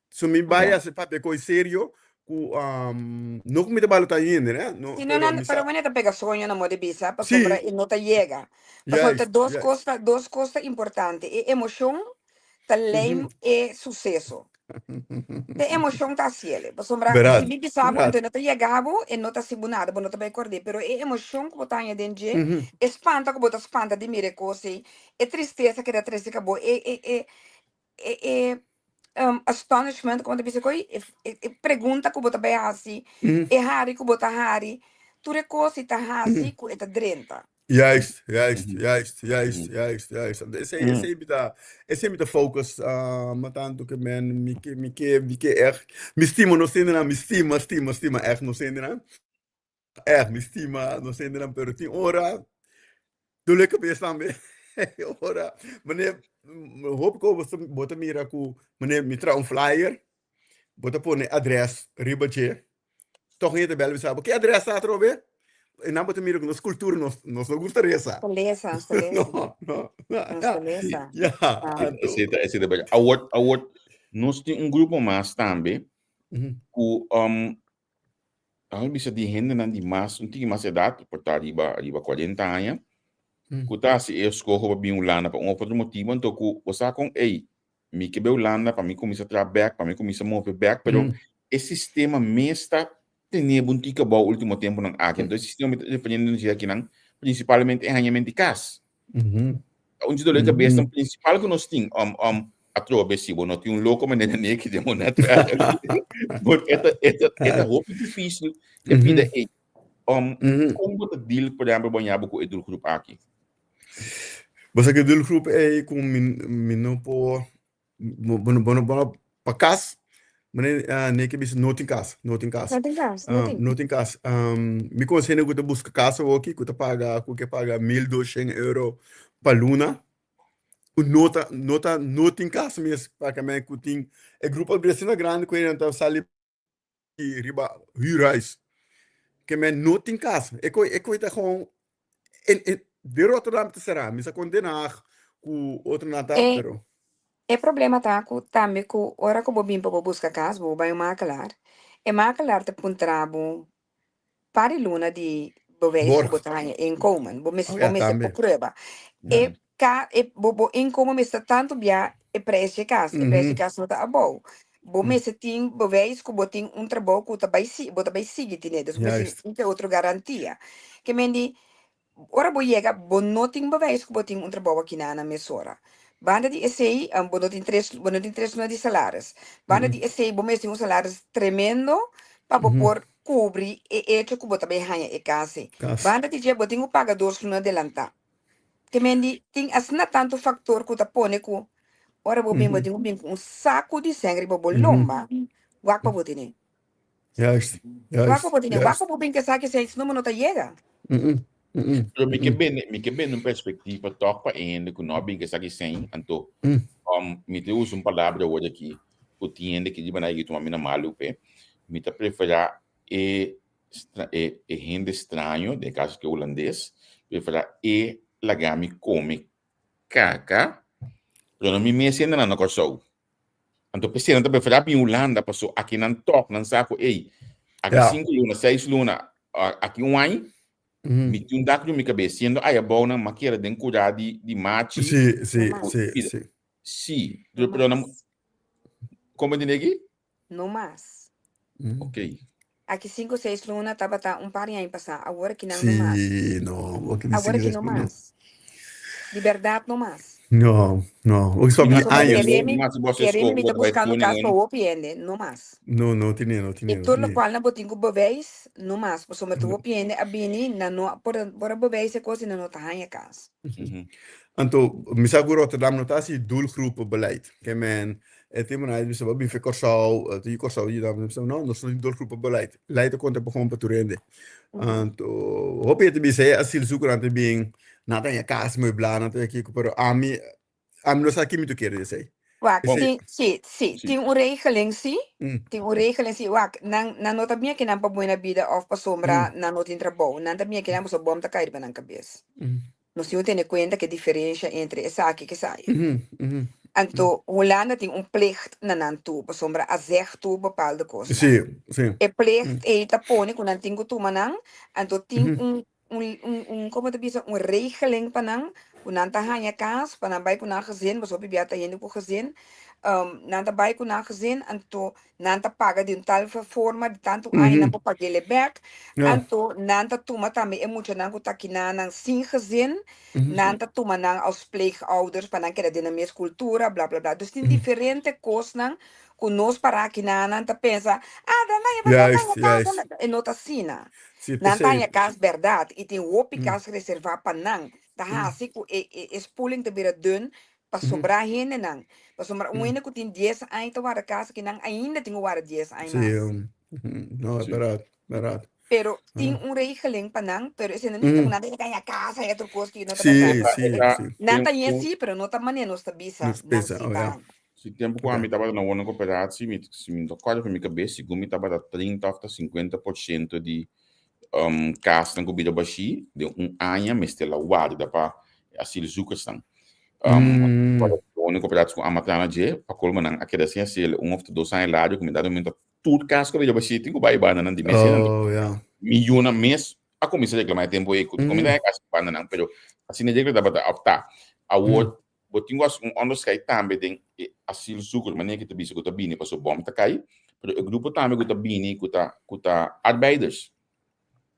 So mi bai hasi papia koi serio ku um, no ku mi ta balota hende, ne? No, Si no, pero nan, mi pero sa. wanneer ta pega soño na modo bisa, pasobra Sí, e no ta yega. Pasobra ta juist, dos juist. kos ta, dos kos ta importante. E emoshon ta lijm e suseso. Te emoshon ta hasiele. Pasobra si Berat, mi bisa bo, berat. anto e no ta yega bo, e no ta hasi bo nada, bo no ta bai kord'é. Pero e emoshon ku bo ta haña den dje, e spanta ku bo ta spanta di mira e kos ei, e tristesa ku e ta trese ka bo, e e e e e astonishment, komo ta bisa ku ei, e e pregunta ku bo ta bai hasi, e hari ku bo ta hari, tur e kos ei ta hasi ku e ta drenta. Juist, juist, juist, juist, juist, juist. Esei, esei mi ta, esei mi ta focus, ma tanto ke men, mi ke, mi ke, mi ke echt, mi stima nos hendenan, mi stima, stima, stima echt nos hendenan. Echt, mi stima nos hendenan, pero tin ora, dole kabes tambe. Ora, mane, hopi ko bo ta mira ku, mane, mi traha un flyer, bo ta pone adres riba dje, Toch hende ta bel bisa bo, ke adres ta atrobe? E nan bo ta mira ku nos kultura nos nos no gusta resa. Ta lesa, nos ta lesa. No, no, no. Nos ta lesa. Ya, Ah. anto. Esei ta, esei ta berdad. Awor, awor, nos tin un grupo mas tambe ku um, laga mi bisa di hendenan di mas, un tiki mas edat, por ta riba, riba kuarenta aña, ku ta hasi e eskoho pa bin Hulanda pa un of otro motibu, anto ku bo sa kon, ey, mi ke bai Hulanda pa mi kuminsá traha bèk, pa mi kuminsá move bèk, pero e sistema mes ta tene bo un tiki abou último tempunan aki. Entonces e sistema mi ta referiendo na dje akinan, prinsipalmente e hañament di kas. Ta un dje dolor di kabes prinsipal ku nos tin. Atrobe si bo no tin un loko manera Nicky den bo netwerk, but e ta, e ta, e ta hopi difísil e bida ei. Kon bo ta deal, por ehèmpel, bo haña bo ku e doelgroep aki? Bo sa ku e doelgroep ei ku mi, mi no por Bo bo no bo no pa kas manera Nicky bisa no tin kas no tin kas No tin kas, no tin. no tin kas mi konoce hende ku ta buska kas awoki ku ta paga ku ke paga 1200 euro pa luna ku no ta no ta no tin kas mes prakamente ku tin e grupo a bira asina grandi ku hende ta sali riba huurhuis ke men no tin kas e koi e koi ta gewoon en en de Rotterdam ta será mi sa kon Den Haag ku otro nan ta E pero e problema ta ku tambe ku ora ku bo bin pa bo buska kas bo bai un makelaar e makelaar ta puntra bo par di luna di bewijs ku borg bo ta haña inkomen bo mes oh bo ya mester por tambe prueba e ka e bo bo inkomen mester tantu bia e prijs dje kas e prijs dje kas no ta abou bo mester tin bewijs ku bo tin un trabou ku ta bai si bo ta bai sigui tine dus bo mester Juist. tin un ke otro garantia ke men di Ora bo yega, bo no tin bewijs ku bo tin un trabou akinan na mesora. Banda di esei, bo no tin tres, bo no tin tres luna di salaris. Banda di esei, bo mester tin un salaris tremendo pa bo por kubri e echo ku bo ta bai haña e kas ei. Kas. Banda di dje, bo tin ku paga dos luna delantá. Te men di, tin asina tantu faktor ku ta pone ku ora bo bin, bo tin ku bin ku un saku di sèn riba bo lomba, wak pa bo tene. Juist, Wak juist, pa bo tene, wak juist. pa bo bin ke sa ke seis numero no ta yega. Mm-mm, mm-mm, Pero mi ke mm-mm. bende, mi ke bende un perspectiva toch pa e hende ku no a bin ke esaki sein, anto Mm. mi ta usa un palabra awor aki ku tin hende ke riba nan a tuma mi na malu p'e. Mi ta preferá e stra e e hende straño, den e kaso ke hulandes, preferá e laga mi kome kaka, pero no mi mes hende nan na Kòrsou. Anto p'esei nan ta preferá bin Hulanda paso aki nan tòg nan sa ku ey, aki Ja. sinku luna, seis luna, aki un aña, mi tin un dak riba mi kabes. Siendo aya abou nan m'a keda den kurá di di machi. Sí, sí, No mas. sí, sí. Sí, No pero nan mas. Kon bo ntende aki? No mas. Ok. Aki sinku seis luna tabata un par di aña pasá, awor aki nan no mas. Sí, no, aki di Awor sinku aki seis no luna no. mas. Di bèrdat no mas. No, no, oki Mi stòp di no Pasobra años. kere mi, No hasi bo kere mi, eskoho mi bo ta ta bai buskando kas pa Groningen. hopi hende, no mas. No, no tine, no I tine, no tur tine. lokual nan bo tin ku bewijs, no mas. Pasobra tur hopi hende a bini, nan no a por por a bewijs e kos i nan no ta haña kas. Anto, mi sa ku Rotterdam no ta hasi doelgroepenbeleid. Ke men, e temponan ei bisa bo bin fe Kòrsou, ta yu Kòrsou yuda mi bisa no, nos no tin doelgroepenbeleid. Lei ta konta pa kon pa tur hende. Anto, hopi hende ta bisa e asielzoekernan ta bin, nan ta haña kas mueblá, nan ta haña kiko, pero ami, ami no sa ki mi ta kere di esei. Wak, Esei. tin, sí, sí, Sí. tin un regeling sí, tin un regeling sí. Wak, nan, nan no ta bin aki nan pa buena bida òf pasobra nan no tin trabou. Nan ta bin aki nan pasobra bòm ta kai riba nan kabes. Nos tin ku tene kuenta ku e diferensha entre esaki ku esaya. Anto Hulanda tin un plicht na nan tur, pasobra a zeg tur bepaalde kosnan. Sí, sí. E plicht ei ta pone ku nan tin ku tuma nan, anto tin un un un un komo ta bisa un regeling pa nan ku nan ta haña kas pa nan bai ku nan gezin, pasobra hopi bia ta hende ku gezin, nan ta bai ku nan gezin anto Nan ta paga di un tal forma di tantu aña nan por pag'el e bek. Anto nan ta tuma tambe e muchanan ku ta kinanan sin gezin, nan ta tuma nan als pleegouders pa nan keda den nan mes kultura, bla bla bla. Dus tin diferente kosnan ku nos para kinanan ta pensa, ah nan ta haña nan ta haña kas, nan ta-" E no ta asina. Nan ta haña kas bèrdat i tin hopi kas reservá pa nan. Ta hasi ku e e spoeling ta bira dun Pa sobrá hendenan. Pasobra un hende ku tin dies aña ta warda kas aki nan ainda tin ku warda dies aña Sí, mas. no, es Sí. bèrdat, bèrdat. Pero tin un regeling pa nan, pero esei no nifiká ku nan ta yega haña kas, haña tur kos ku no ta Sí, bèrdat. sí, E ta, sí. Nan ta tem, haña tem, sí, pero no ta manera nos ta bisa Nos nan pensa, sí oh ta ja. haña. Si tempu ku Ok. ami tabata na woningcorporatie, mi, si mi no ta kòrda ku mi kabes, segun mi tabata 30 òf ta 50% di um, kasnan ku bira bashí, den un aña mester la warda pa asielzoekersnan. Um, Mm. Ora woningcorporatie ku ama traha na dje, pa kolmo nan a keda sin asiel un òf ta dos aña largu, ku mi dado momento tur kas ku a bira bashí tin ku bai banda nan di mes hende. Oh, ja. Mi yunan mes a kuminsá reklamá e tempu ei ku Mm. mi ta haña kas banda nan, pero asina dje ku tabata òf ta. Awor Bo tin ku hasi un onderscheid tambe den e asielzoeker, manera ki ta bisa ku ta bini pasobra bòm ta kai, pero e grupo tambe ku ta bini ku ta ku ta arbeiders.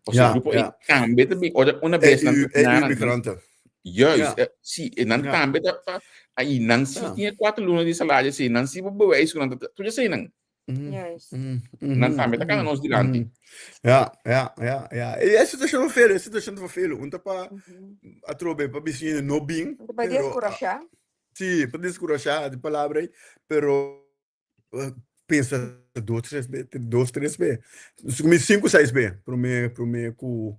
Pasobra e Ja, grupo ei ja. tambe ta bini, ora una bes nan EU, ta na nan, EU-migranten. juist, Ja. eh, si, e nan Ja. tambe ta, ta, ai nan si Ja. tin e kuater luna di salario, si nan si por bewijs ku nan ta, tur eseinan. Juist. Nan tambe ta kana nos dilanti. Ja, ja, ja, ja. E situacion vervelend, e situacion ta vervelend. Un ta pa atrobe pa bisiña no bin, Un ta pa pero descurashá. Sí, pa descurashá, di palabra ei, pero pensa dos, tres be, dos, tres be. Mi sinku, seis be, prome, prome ku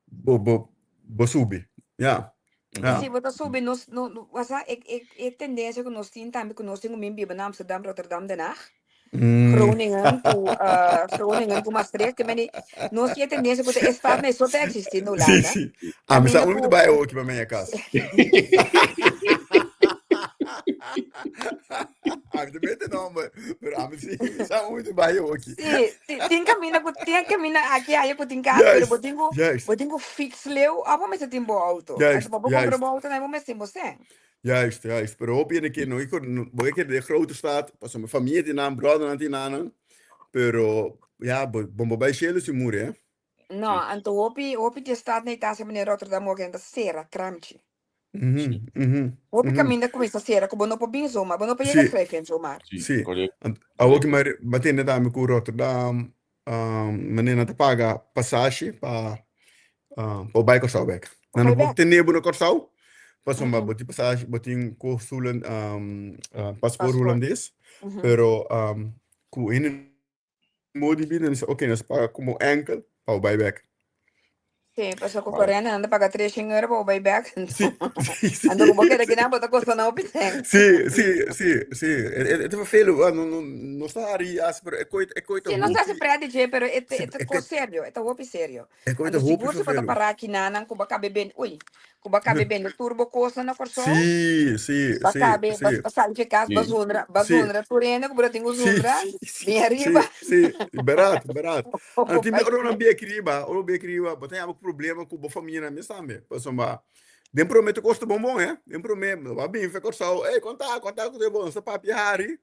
bo, bo, bo subi. Ja. Ja. Sí, bo ta subi nos, no, no, wasa e, e, e tendencia ku nos tin tambe ku nos tin ku min biba na Amsterdam, Rotterdam, Den Haag, Mm. Groningen ku uh, Groningen ku Maastricht, ke meni nos tin e tendencia ku ta e stad mes so ta existi na Sí, Hulanda. sí. A mi sa Kaminda unu ku ta bai oki pa meña kas. A mi ta mete nomber, pero a mi sí, mi sa unu ta bai oki. Sí, ti- tin kaminda ku tin kaminda aki aya ku tin kas, pero Juist, bo tin ku juist, bo tin ku fiets leu of bo mester tin bo auto. Anto juist, pa bo kumpra juist. bo auto, nan bo mester tin bo sèn. Juist, juist. Pero hopi hende ke no, ik no, bo ke de grote stad, pasobra mi famia tin nan, brothernan tin nan, pero ja, bo bo bo bai shelu si muri, hè. No, anto hopi hopi di e stad na Itasia manera Rotterdam oki nan ta sera kramchi. Mhm, mhm, Hopi mhm. kaminda kuminsá sera ku bo no por bin zomaar, bo no por yega Sí. schrijven zomaar. Sí, Sí. correcto. Ant- Awor ki mi a tende tambe ku Rotterdam, um, manera nan ta paga pasashi pa, um, pa bai Kòrsou bèk. Pa Nan no bai por bèk. tene bo na Kòrsou, pasobra Mm-mm. bo tin pasashi, bo tin kos hulan, um, uh, paspoort Paspoort. hulandes, Mhm. pero um, ku hende Modi bini bisa ok nos paga como enkel pa bo bai bek. Sí, paso ku corriente nan ta paga 300 euro pa bo bai bek. Sí, sí, sí. Anto ku bo keda kinan bo ta kosta nan hopi sèn. Sí, sí, sí, sí. E, e, e ta vervelend, wa, no, no, no sta hari as, pero e koi, e koi ta Sí, no sta hopi, hasi pret di dje, pero e ta sí, e ta e kos koi, serio, e ta hopi serio. e koi ta Anto hopi sigur si bo ta vervelend. pará kinan ku bo a kabe bende, ui, ku bo a kabe bende tur bo kosnan na Kòrsou, Sí, sí, bo a sí, kabe, sí. bo a sali dje kas, bo a Sí. zundra, bo a Sí. zundra tur hende ku bo ta tin ku Sí, zundra, sí, sí, bin ariba. sí, sí, berat, berat. Anto tin Bai ora nan bia kriba, ora bia kriba, bo ta yama ku problema ku bo familianan mes tambe. Pasobra den prome ta kosta bon bon, eh. Den prome, bo a bin fe Kòrsou, ey, konta, konta ku te bon, nos ta papia hari.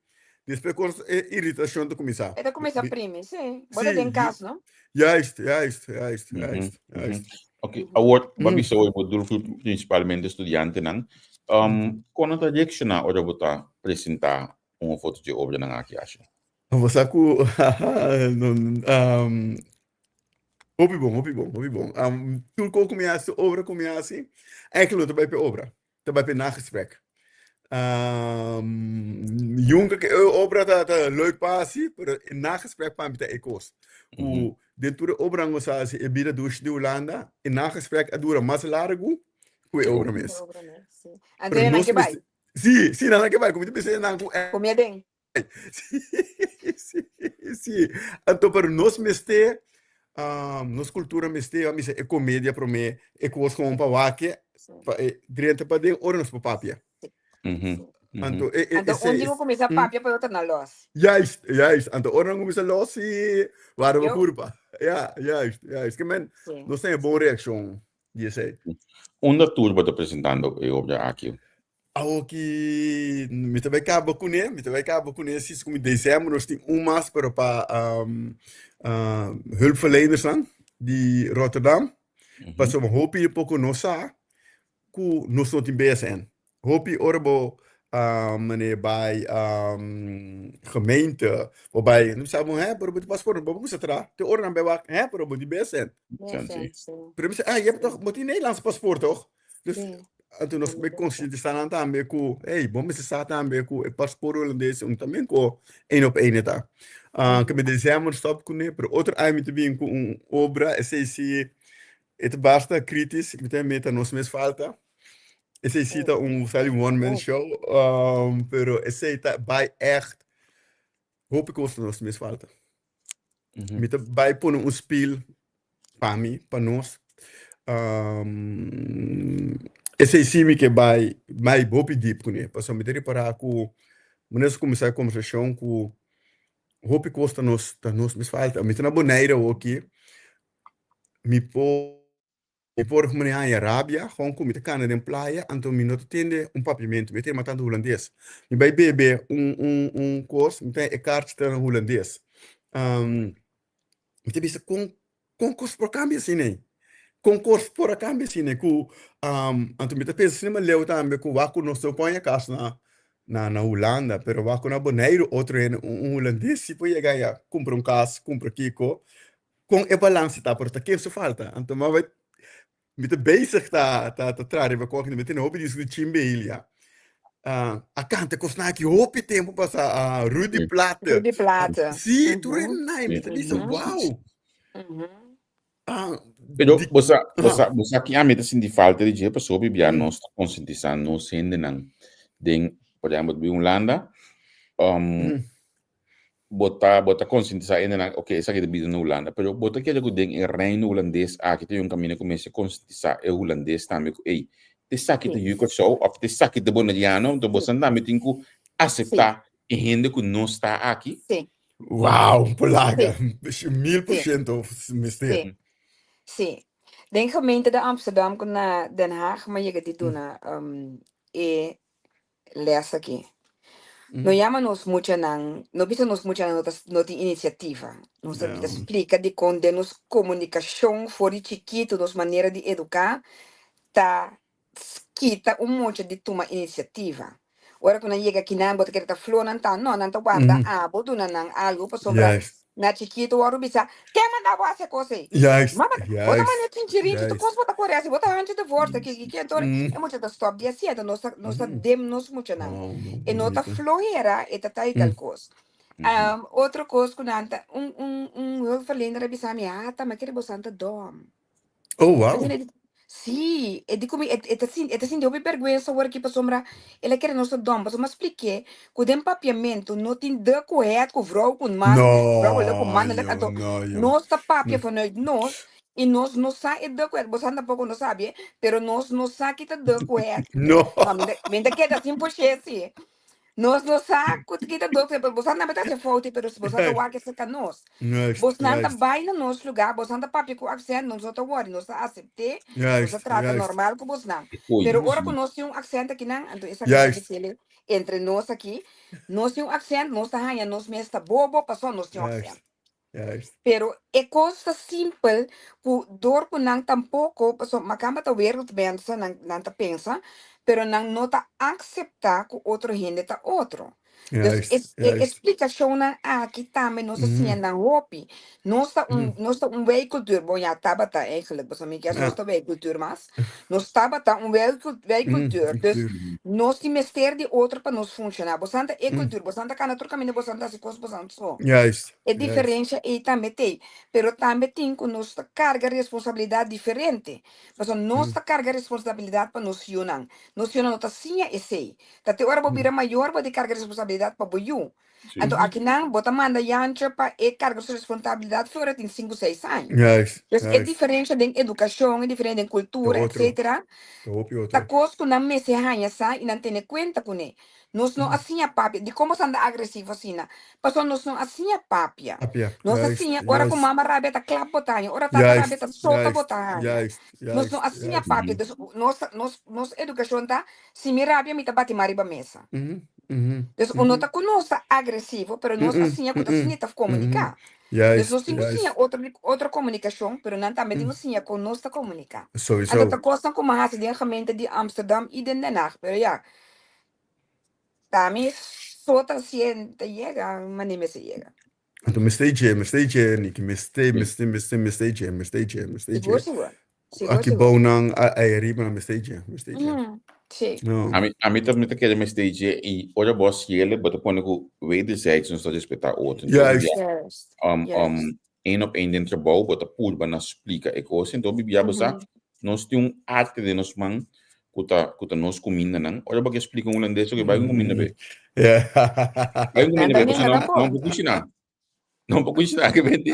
Despues kos e iritashon ta kuminsá. E ta kuminsá primi, sí. Bo ta den kas, no? Juist, juist, juist, juist, juist. Ok, awor bo a bisa hoy bo doelgroep principalmente studiantenan. Um, kon nan ta reakshoná ora bo ta presentá un of otro dje obranan aki, Ashley? Bo sa ku um, hopi bon, hopi bon, hopi bon. Um, tur kos ku mi hasi, obra ku mi hasi, eigenlijk no ta bai p'e obra. Ta bai p'e nagesprek. Um, Junker ke e obra ta, ta leuk pa hasi, pero e nagesprek pa mi ta e kos. Ku mm -hmm. den tur e obra nos a hasi, e bida dushi di Hulanda, e nagesprek a dura mas largu ku e obra mes. Sí. Anto nan ke bai. Sí, sí, nan ke bai. Como te pensé nan ku Komia den. Sí, sí, sí. Anto pero nos mester. Nos cultura mester a misa e comedia prome e cos gewoon pa wak pa e drenta paden ora nos por papia. Anto e e Anto un esei di ku kuminsá papia pa e otro na los. Juist, juist. Anto ora nan kuminsá los si wara bo Yo. kurpa. Ja, juist, juist. Ke men Sí. nos tin e bon reakshon di esei. Unda tur bo ta presentando e obra aki? Awoki mi ta bai kaba kuné, mi ta bai kaba kuné si ku mi december nos tin un mas pero pa hulpverlenersnan di Rotterdam. Pasobra hopi poko no sa ku nos no tin BSN. Hopi ora bo mane bai gemeente bo bai nan bisa bo he pero bo tin paspoort bo kusa tra te ora nan bai wak he pero bo tin BSN. BSN, sí. Pero mi bisa ah je hebt toch bo tin Nederlands paspoort toch? Dus Sí. anto nos be conscientisá nan tambe ku, hey, bo mester sa tambe ku e paspoort hulandes un tambe ku één op één e ta. Ah, ke mi december stop kuné, pero otro aña mi ta bin ku un obra, esei si e ta basta kritis, mi ta meta nos mes falta. Esei si ta un sali un one man show, pero esei ta bai echt hopi kos ta nos mes falta. Mi ta bai pone un spiel pa mi, pa nos. Esei sí mi ke bai bai hopi diep kuné, pasobra mi ta ripará ku manera nos kuminsá e kombersashon ku hopi kos ta nos ta nos mes falta. Mi ta na Bonaire awoki, mi por mi por manera haña rabia kon ku mi ta kana den playa anto mi no ta tende un papiamentu, mi ta tende mas tantu hulandes. Mi bai bebe un un un kos, mi ta e karchi ta na hulandes. Mi ta bisa kon kon kos por kambia asina ei? Kon kos por a kambia asina ei ku anto mi ta pensa asina leu tambe ku wak ku nos no por haña kas na na na Hulanda pero wak ku na Boneiru otro hende un un hulandes si por yega aya kumpra un kas kumpra kiko kon e balanse ta pero ta ken su falta anto mi a bai Mi ta bezig ta ta ta traha riba kos mi tene hopi disco di Chimbe Hilia. Ah, a kanta kosnan aki hopi tempu pasa ah, Rudy Sí. Platte. Rudy Platte. Sí, tur Mhm. e nai, mi ta bisa Mhm. wow. Mhm. Ah, Pero di bo sa, bo ah, sa, bo sa ki ami ta sinti falta di dje pasobra bia mm, nos ta konsientisá nos hendenan den, por ehempel, di Hulanda, mm, bo ta bo ta konsientisá hendenan, ok, esaki ta bida na Hulanda, pero bo ta kere ku den e Reino Hulandes aki ta un kaminda ku mester konsientisá e hulandes tambe ku ey, t'esaki ta Sí. yu Kòrsou òf t'esaki ta boneriano, anto Sí. bosan tambe tin ku Sí. aseptá e hende ku nos ta aki. Sí. Wow, polaga, Sí. mil por Sí. ciento mester. Sí. Sí. Den gemeente de Amsterdam ku na Den Haag mi a yega di duna e les aki. No yama nos muchanan, no bisa nos muchanan no ta no tin inisiativa. Nos ta ta splika dikon den nos komunikashon for di chikitu, nos manera di eduká ta kita un mucha di tuma inisiativa. Ora ku nan yega kinan bo ta kere ta fló nan ta, no, nan ta warda abo duna nan algu pasobra na chikitu wòrdu bisa, Ken manda bo hasi e kos ei? Mama, bo ta manda e chinchirinchi, tur kos bo ta kore hasi, bo ta hanchi di forsa, ki ki ki. Anto e mucha ta stòp di hasi, anto nos ta nos ta dem nos muchanan. E no ta flohera, e ta ta i tal kos. Otro kos ku nan ta, un un un hulpverlener a bisa mi, Ata, mi a kere boso ta dòm. Oh, wow. Sí, e di ku mi, e e ta sinti e ta sinti hopi bèrgwensa awor aki pasobra el a kere nos ta dòm. Pasobra mi a splik'é ku den papiamentu no tin de ku het ku vrou ku man, vrouwelijk ku No, mannelijk. yo, Anto no, yo. nos ta papia No. vanuit nos i nos no sa e de ku het. Boso tampoko no sabi, pero nos no sa ki ta de ku het. No. No, mi ta mi ta keda sin push'é sí. Nos no sa ku ta kita dokter, pero boso nan ta hasi fout, pero boso ta wak aserka nos. Juist, Bosnan ta juist. bai na nos lugá, bosnan ta papia ku aksènt, nos no ta wòri, nos ta asept'é, nos ta Juist, trata juist. normal ku bosnan. Oei, Pero ora ku sí. nos tin un aksènt akinan, anto esaki ta Juist. bisele entre nos aki, nos tin un aksènt, nos ta haña nos mes ta bobo pasobra nos tin un Juist, aksènt. juist. Pero e kos ta simpel ku dor ku nan tampoko, pasobra makamba ta wereldmensen, nan nan ta pensa, pero nan no ta akseptá ku otro hende ta otro. Dus Juist, e e juist. splikashonnan aki tambe nos a siña nan hopi. Nos ta un nos ta un wijkcultuur, bon ya tabata eigenlijk, pasobra mi kier nos ta wijkcultuur mas. Nos tabata un wijkcultuur, dus nos tin mester di otro pa nos funshoná. Bosan ta e cultuur, bosan ta kana tur kaminda, bosan ta hasi kos bosan so. Juist, E juist. diferensha ei tambe t'ei. Pero tambe tin ku nos ta karga responsabilidat diferente. Pasobra nos ta karga responsabilidat pa nos yunan. Nos yunan no ta siña esei. Ta te ora bo bira mayor bo di karga responsabilidat. responsabilidat pa bo yu. Anto akinan bo ta manda Jantje pa e karga su responsabilidat for e tin sinku seis aña. Dus e diferensha den edukashon, e diferensha den kultura, etsetera, ta kos ku nan mester haña sa i nan tene kuenta kuné. Nos no a siña papia. Dikon boso anda agresivo asina? Pasobra nos no a siña papia. Nos a siña ora ku mama rabia ta klap bo ta haña, ora tata rabia ta sota bo ta haña. Nos no a siña papia. Dus nos nos nos edukashon ta, si mi rabia mi ta bati mas riba mesa. Dus un no ta ku nos ta agresivo, pero nos a siña ku ta siña ta komuniká. Dus nos tin ku siña otro otro komunikashon, pero nan tambe tin ku siña kon nos ta komuniká. Anto ta kosnan ku mi a hasi den gemeente di Amsterdam i den Den Haag. Pero ya, Ta mi so ta siente yega mane mester yega. Anto mester dje, mester dje, Niki, mester, mester, mester, mester dje, mester dje, mester dje. Sigur, sigur. Sigur, Aki sigur. bou nan, ai ariba nan, mester dje, mester dje. Mm, sí. No. Ami, ami ta, mi ta kere mester dje i ora bo hasiel bo ta pone ku wederzijds nos ta respetá otro. Entonces, Juist. ya, Juist, um, juist. um, één op één den trabou bo ta purba na splika e kos. Enton bibia bo sa, nos tin un arte den nos man ku ta ku ta nos kumindanan. Ora bo ke splika un hulandes oke bai un kuminda be. Bai un kuminda be, pasobra nan nan por kushiná. Nan por kushiná ke benti.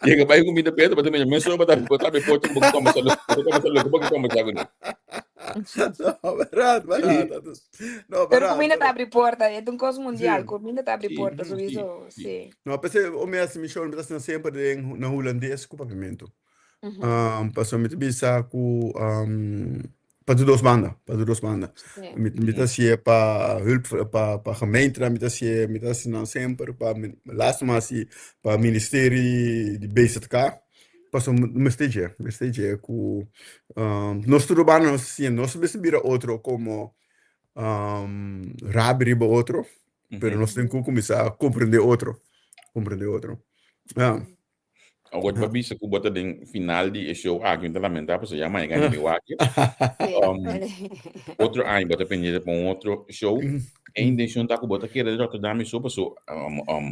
Yega bai un kuminda be, bo ta mira mesora bo ta bo ta abri porta ku bo ke kombersa bo ta kombersa loke bo ke kombersa kuné. No, bèrdat, bèrdat. No, Pero bèrdat, kuminda ta bèrdat. abri porta, e ta un kos mundial, Sí. kuminda ta abri Sí, porta, sí, souiso, sí. sí. No, p'esei o mi hasi mi show, mi ta hasi nan semper den na hulandes ku papiamentu. Um, pasobra mi ta bisa ku um, pa tur dos banda, pa tur dos banda. Sí. Mi, mi ta hasié pa hulp, pa, pa gemeentenan, mi ta hasié, mi ta hasi nan semper pa, mi, laatste mi a hasi pa ministerie di BZK. Pasobra mi mester dje, mester dje ku um, nos tur banda nos ta siña, nos mester bira otro komo um, rabia riba otro, pero nos tin ku kuminsá komprendé otro, komprendé otro. Ja. Awor pa bisa ku bo ta den final di e show aki, mi ta lamentá pasobra ya mañana gana mi wak. Sí. Otro aña bo ta pendiente pa un otro show. E intenshon ta ku bo ta keda di Rotterdam i so paso um, um,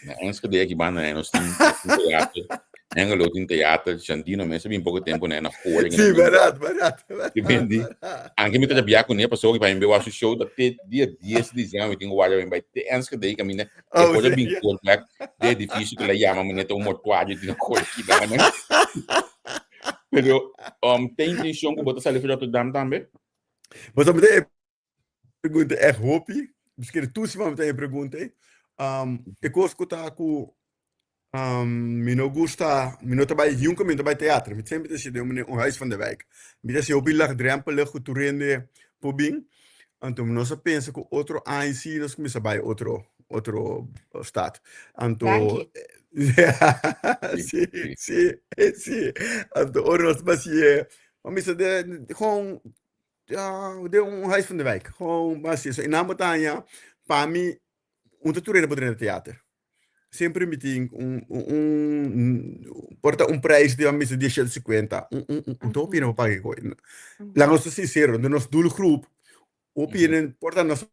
na Enschede aki banda na nos tin nos tin teater. Hengelo tin teater, Shandino mes a bin poko tempo na na horen Sí, bèrdat, bèrdat, bèrdat, Depende. bèrdat. Anke mi ta bia kuné pasobra pa mi bai wak su show ta te dia 10 di diciember mi tin ku warda mi bai te Enschede kaminda e Oh, por a sí. bin kor bek de edifisio ku la yama mi ta un mortuario di na kor ki nan. Pero um, te intenshon ku bo ta sali for Rotterdam tambe? Bo sa mi ta e pregunta echt hopi. Misschien tur siman mi ta e pregunta ei. Um, e kos ku ta ku um, mi no gusta, mi no ta bai nunca mi no ta bai teatro. Mi semper ta si un, un huis van de wijk. Mi ta si hopi laagdrempelig ku tur hende por bin. Anto nos a pensa ku otro aña si nos kuminsa bai otro otro stad. Anto Danki. sí, sí, sí. Anto ora nos ta hasié, mi bisa de gewoon Ja, den un huis van de wijk. Gewoon así. So, in Bretaña, pa mi, un ta tur hende por drenta teater. Semper mi tin un, un, un, por ta un prijs di mi di 150. Un, un, un, un hopi hende por paga e koe. Laga nos ta sincero, den nos doelgroep, hopi hende por ta nos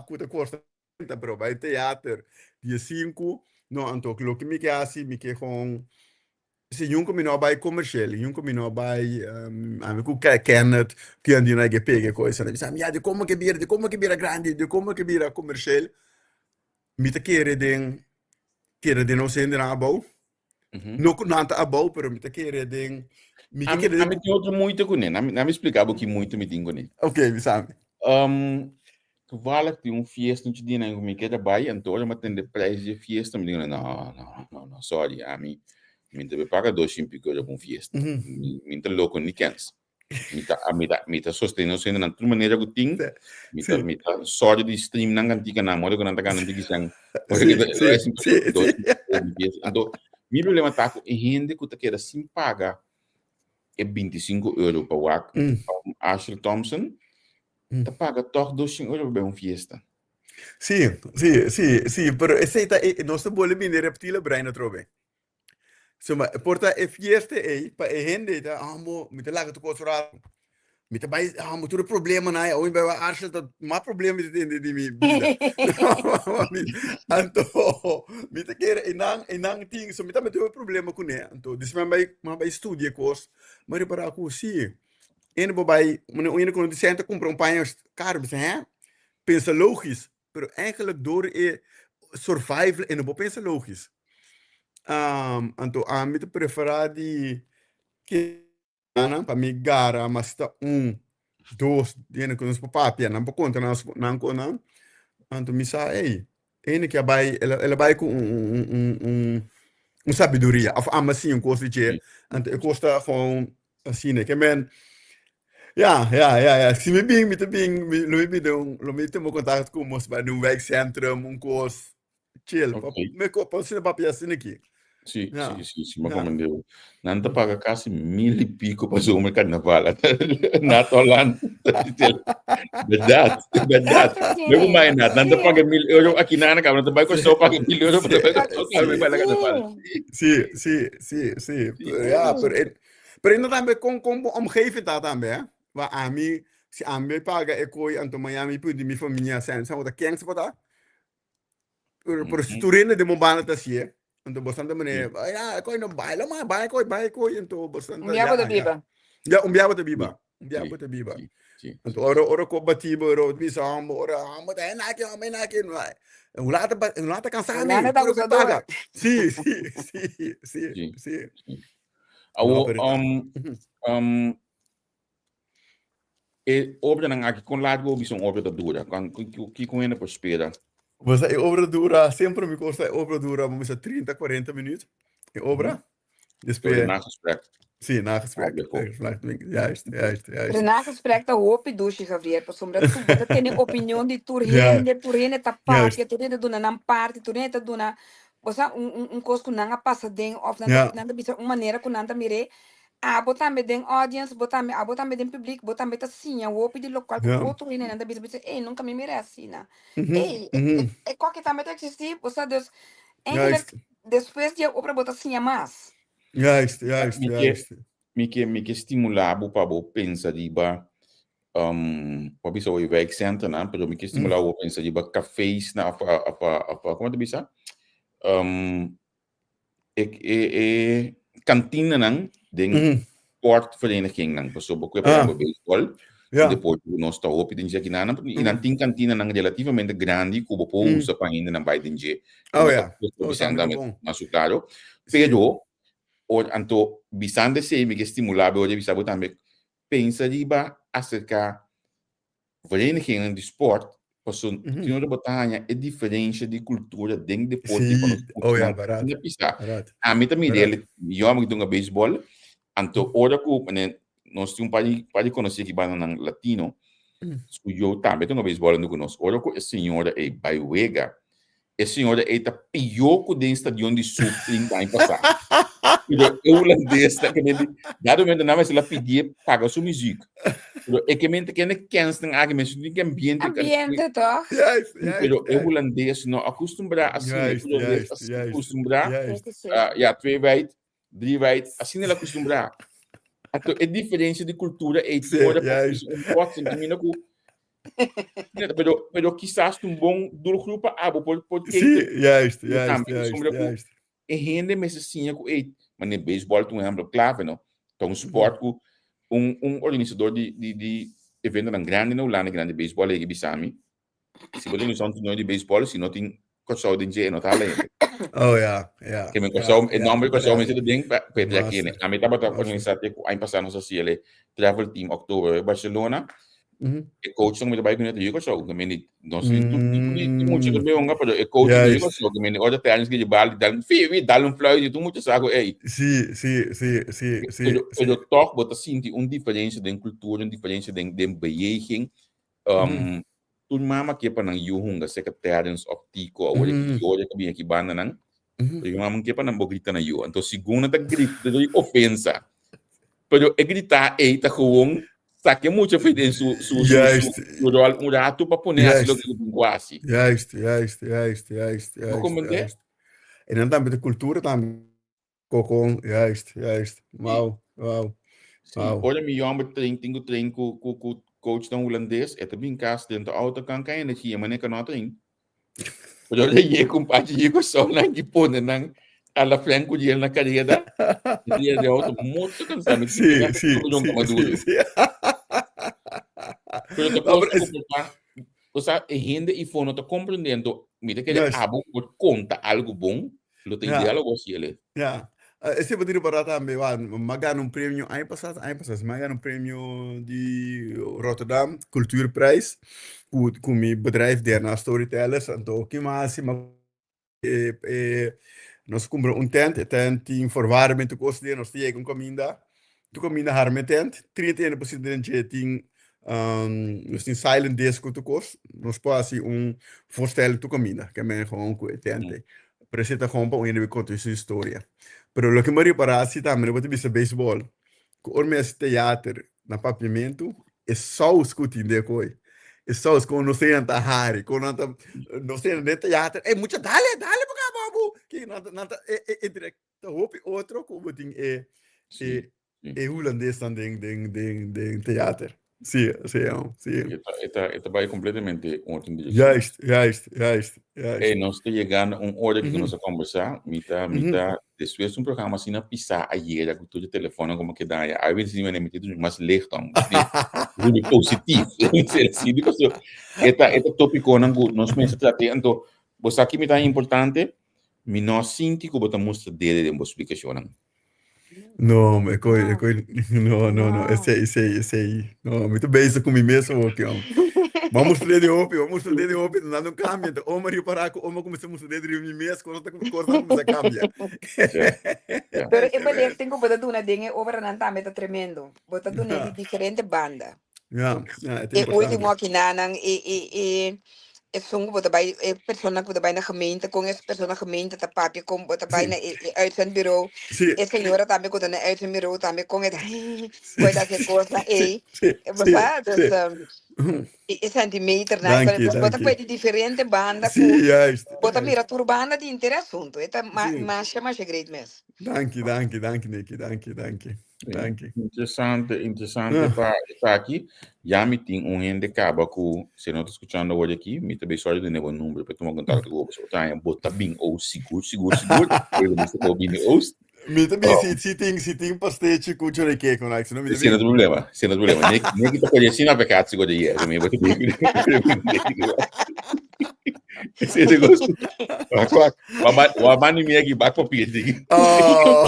ku ta kosta, pero bai teater 15, no, anto loke mi ke hasi, mi ke gewoon Si yunko mi no a bai comercial, yunko mi no a bai, ami ku Kenneth, ku yan di na ke pega ko esa, mi sa, ya di como ke bira, di como ke bira grandi, di como ke bira comercial, mi ta kere den, kere den nos hendenan abou, no ku nan ta abou, pero mi ta kere den, mi ta Ami, kere den ami tin otro moeite kuné, na mi, na mi splika bo ki moeite mi tin kuné. Ok, bisa mi. Toevallig tin un fiesta un dia nan ku mi keda bai, anto ora mi a tende prijs di e fiesta mi digo no, no, no, no, sorry, ami mi ta paga dos shin pico pa un fiesta. Mi mi ta loko ni kens. Mi ta mi ta mi ta sostene nos hende nan tur manera ku tin. Mi ta mi ta sorry di stream nan kantika nan, ora ku nan ta gana un tiki sèn. Ora ku ta Anto mi problema ta ku e hende ku ta keda sin paga e 25 euro pa wak Asher Thompson, ta paga tòg 200 euro pa bai un fiesta. Sí, sí, sí, sí, pero esei ta e, nos ta bole bini reptiele brein atrobe. So, ma por ta e fiesta ei, pa e hende ei ta, ah, mo, mi ta laga tur kos rato. Mi ta bai, ah, mo tur e problemanan ei, awe mi bai wak Arshel ta mas problema mi ta tende di mi bida. Anto, mi ta kere einan, einan tin, so mi tambe tin un problema kuné. Anto, dismi a bai, mi a bai studia e kos, mi a repará ku sí, Ene bo bai, un hende ku no di sèn ta kumpra un paña karu, bisa hè? Pensa logis. Pero eigenlijk door e survival e no por pensa logisch. Um, anto ami ta prefera di nan pa mi gara mas ta un, dos, hende ku nos por papia, nan por konta nos nan konan. Anto mi sa, ey, ene ke a bai, el a, el a bai ku un, un, un, un, un sabiduria, of amba siña un kos di dje. Anto e kos ta gewoon asina. Ke men, ja, ja, ja, ja. Si mi bin, mi ta bin, mi, lo mi bin den un, lo mi tuma kontakto ku mos bai den un wijkcentrum, un kos. Chill, pa, Ok. me ko, pa asina papia asina aki. Sí, Ja. sí, sí, sí, me Ja. comprendeu. Nan ta paga casi mil y pico pa zomer carnaval. Na Holland. Verdad, verdad. Sí. No kuma nada. Nan ta Sí. paga mil euro aquí na na nan ta bai Sí. so paga mil euro Sí. pa bai so Sí. paga carnaval. Sí, sí, sí, sí. Sí. Pero ja, pero en, pero en tambe con con bo omgeving ta tambe, hè? Wa ami, si ami paga e koi anto Miami pudi mi familia sen, sa wota ken sa pata? Pero, pero si tur hende den bo banda ta hasié, anto bosan ta mane, "Ay, ya, koi no baila man, bai koi, bai koi, anto bosan Un ta, bia bo ya, ta ya. biba. Ya, un bia bo ta biba, un bia Sí, bo ta biba. sí, sí. Anto ora, ora ko bati bo, ora bisa hombre, ora hombre, ta hende aki, hombre, hende aki, no, ay, un lata ba- un lata cansá mi, Hulanda ta pero que abusador. paga. Sí, sí, sí, sí, Sí. sí. Sí. No, Awo, pero um, um, E obranan aki, kon largu bo bisa un obra ta dura? Kan, kiko un hende por spera? Bo sa e obra dura, semper mi kosta e obra dura, bo bisa 30, 40 minuut, e obra. Door de Despues, nagesprek. sí, nagesprek. Ah, Nagesprek, juist, juist, juist. Pero nagesprek ta hopi dushi, Javier, pasobra tur bo ta tene opinion di tur Ja, hende, tur hende ta juist. papia, tur hende ta duna nan parti, tur hende ta duna, bo sa, un, un, un kos ku nan a pasa den òf nan ta, Ja. nan ta bisa un manera ku nan ta mir'é. Abo tambe den audience, bo tambe, abo tambe den publiek, bo tambe ta siña hopi di locual cu Ja. otro hendenan ta bisa, bisa, ey, nunca mi mira asina. Mhm, Ey, e, mhm. e, e koki tambe ta existi, bo sa, dus, eigenlijk, Juist, despues di e obra bo ta siña mas. juist, juist, Mi ke, juist. mi ke, mi ke stimula bo pa bo pensa riba, um, bo a bisa hoy wijkcenternan, pero mi ke stimula bo pensa riba cafésnan of, of, of, como ta bisa? Um, e, e, e kantinanan den Mm. sportverenigingnan. Pasobra ku e Ah. por beisbòl, Ja. un deporte ku nos ta hopi den dje akinanan, i nan Mm. tin kantinanan relativamente grandi ku bo por Mm. usa pa hendenan bai den dje. Oh No ta ja. puesto Oh, bisando tambe tambe bon. mas su klaro. Sí. Pero, or, anto, bisando esei mi ke stimulá bo ora bisa bo tambe pensa riba aserká Verenigingen di sport, paso tin ora bo ta haña e diferensha di kultura den deporte pa nos Sí, oh ja, muchanan barat, asina pisa. barat, Ami ta mira barat. el, mi hòmber ki ta hunga beisbòl, anto ora ku nos tin un par di par di konosí aki bandanan latino, su yu tambe ta hunga beisbòl huntu ku nos. Ora ku e señora ei bai wega, E señora ei ta pió ku den stadion di Soep 30 aña pasá. Pero e hulandes ta ke menti, dado momento nan mester la pidié paga su muziek. Pero e ke menti kende kensnan aki mester tin ke ambiente Ambiente toch? Juist, juist, Pero e juist. hulandes no acostumbrá asina. E Juist, hulandes juist, a juist, acostumbrá, juist. Sí, sí. ja, twee wijd, drie wijd, asina el acostumbrá. Anto e diferencia di cultura ei Sí, tin ora pa juist. un botsing, tin mina ku Pero, pero quizás un bon doelgroep pa abo por, por Sí, cater. juist, Pero juist, tambe, juist, sombra ku juist. e hende mester siña ku, ey, mane baseball ta un ehemplo clave, no? Ta un sport ku un, un organisador di, di, di eventonan grandi na Hulanda, grandi baseball, e bisa mi, si bo ta organisa un torneo di baseball, si no tin Kòrsou den dje, e no ta hala hende. Oh, ja, ja, Ke men ja, Kòrsou, e ja, nomber Kòrsou inderdaad. mester den pa pa e trek hende. Master, Ami tabata master. organisa te ku aña pasá nos a hasi el travel team oktober Barcelona. E coach mi ta bai kuné ta yu Kòrsou. Ke men di nos tin tur tipo di di mucha ta bai hunga, pero e coach ta yu Juist. Kòrsou. Ke men di ora Terence ke bal di dal fi wi dal un fluit di tur mucha sa ku ey. Sí, sí, sí, sí, sí, Pero sí. pero tòg bo ta sinti un diferensia den kultura, un diferensia den den beweging. Um, Tur mama ke pa nan yu hunga seka Terence of Tico awor aki Gloria ka bin aki banda nan. Pero yu mama ke pa nan bo grita na yu. Anto segun nan ta grita ta di ofensa. Pero e grita ei ta gewoon sake mucha fe den su su su Juist. su rol un rato pa pone hasi Juist. loke ku tin ku hasi. Juist, juist, juist, juist, Bo juist, comprende? juist. En dan tambe de cultura tambe. Kokon, juist, juist. Wauw, wauw. Sí, Wauw. ora mi homber train, tin ku train ku, ku, ku coach dan hulandes, e ta bin kas den ta auto kan kan energia, maar neka no train. Pero ora ye kumpachi ye ko so nan ki pone nan a la Frank Curiel na kareda, e dia de auto morto kansa, mi Sí, tin sí, ku sí, maduro. sí, sí. Pero ta No, kos pero ku es- por ta. Bo sa e hende ifo no ta comprende anto mi ta kere abo por conta algo bon lo ta ideal lo bo haci ele. Ja. Esei bo tin repará tambe, wa, m'a gana un premio aña pasá, aña pasá si, m'a gana un premio di Rotterdam, Cultuurprijs, ku ku mi bedrijf DNA Storytellers, anto ki m'a hasi, m'a e e nos kumpra un tent, e tent tin verwarming tur kos den, nos ta yega un kaminda, tur kaminda harma e tent, 30 hende por sinta den dje, tin nos tin silent disco tur kos, nos por hasi un voorstelling tur kaminda, ke men gewoon ku e tent ei. Pero esei ta gewoon pa un hende konta su historia. Pero loke mi a ripará si tambe no bo ta bisa beisbòl, Ku ora mi hasi teater na Papiamentu, e saus ku tin den koe, e saus kon nos hende ta hari, kon nan ta, nos hende den teater, ey mucha dale, dale pa kaba bo, ki nan ta, nan ta e e e ta hopi otro ku bo tin e e e hulandesnan den den den den teater. Sí, sí, sí. E ta, e ta, e ta bai completamente otro direccion. Juist, juist, juist, juist. Hey, nos ta yegando un ora que nos a conversa. Mi ta, mi ta, despues un programa asina pisá ayera ku tur e telefono como que daña. Ai bin si mi tin mas licht dan. Rubi positief. Sí, di paso, e ta, e ta tópiconan ku nos mester trata. Anto, bo sa ki mi ta importante? Mi no a sinti ku bo ta mustra dede den bo splikacionnan. No, me coi, me coi, no, no, no, esei, esei, esei, no, mi ta bezig cu mi mes ook, jong. Ma mustra dede hopi, ma mustra dede hopi, nada no cambia. Enton, oma ripara cu oma cuminsa mustra dede riba mi mes, cosa ta, cosa ta cuminsa cambia. Ja, ja. Pero e belichting cu bo ta duna den e obranan tambe ta tremendo. Bo ta duna di diferente banda. Ja, ja, e ta E último importante. akinanan, e e e esun ku bo ta bai, e persona ku bo ta bai na gemeente, kon e persona gemeente ta papia, kon bo ta bai na Sí, e e uitzendbureau, sí, e señora tambe ku ta na uitzendbureau tambe kon e ta sí, kon e ta hasi e kosnan sí, ei. sí, Bo sí, sa? Dus sí. e e centimeternan, Danki, bo ta danki. kue di diferente banda Sí, ku juist, bo ta juist. mira tur banda di henter asuntu. E ta ma Sí. masha masha great mes. Danki, danki, danki Nicky, danki, danki. Danki. Interesante, interesante Ah. pa esaki. Ya mi tin un hende kaba ku si no ta skuchando awor aki, mi ta bei sòri dune bo number pa tuma kontakto ku bo. Pasobra bo ta haña bo ta bin Oost sigur, sigur, sigur. Pero bo mester por bini Oost. Mi ta bin Oh. si, si tin, si tin pastechi ku choriqueco, like, si no mi ta Esei no bin. ta problema, esei no ta problema. Nek, nek ta kore asina pekat sigur de ye. Mi bo ta bin. Esei ta kos. Wak, wak. Wa wa mani mi aki bak papier digi. Oh,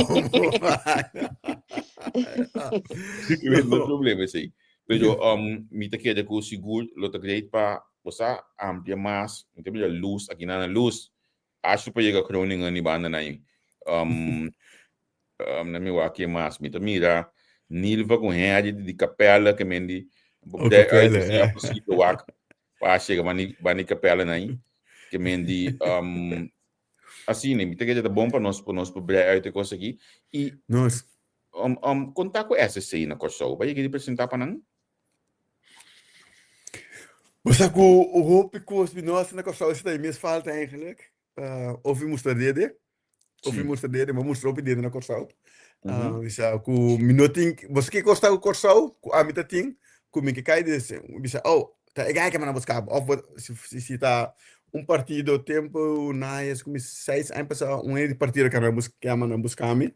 No problema esei. Pero um, mi ta kere ku sigur lo ta great pa bo sa amplia mas. Mi ta mira luz aki na luz. Ashu pa yega Groningen ni banda nai. Um, um, na mi wak ke mas. Mi ta mira Nilva ku Henry di Capella ke men di Oh, de uit Capella, is ja. posible wak pa chega bani bani Capella nai. Ke men di um, asina, mi ta kere ta bon pa nos pa nos por brei uit e kos aki. I Nos. um, um, konta ku SSC na Kòrsou. Bai yega di presentá pa nan? Bo sa ku hopi kos mi no hasi na Kòrsou esei ta e mes falta eigenlijk. Uh, of mi mustra dede, of mi Sí. mustra dede, mi mustra hopi dede na Kòrsou. Mhm. Uh, bisa ku mi no tin, bo sa ke kos ta ku Kòrsou, ku ami ta tin, ku mi ke kai des, bisa, oh, ta e gai ke mi na buska bo. Of bo, si, si, si ta un partido tempo na es ku mi seis aña pasá, un hende di partido ke a bus, ke a manda buska mi,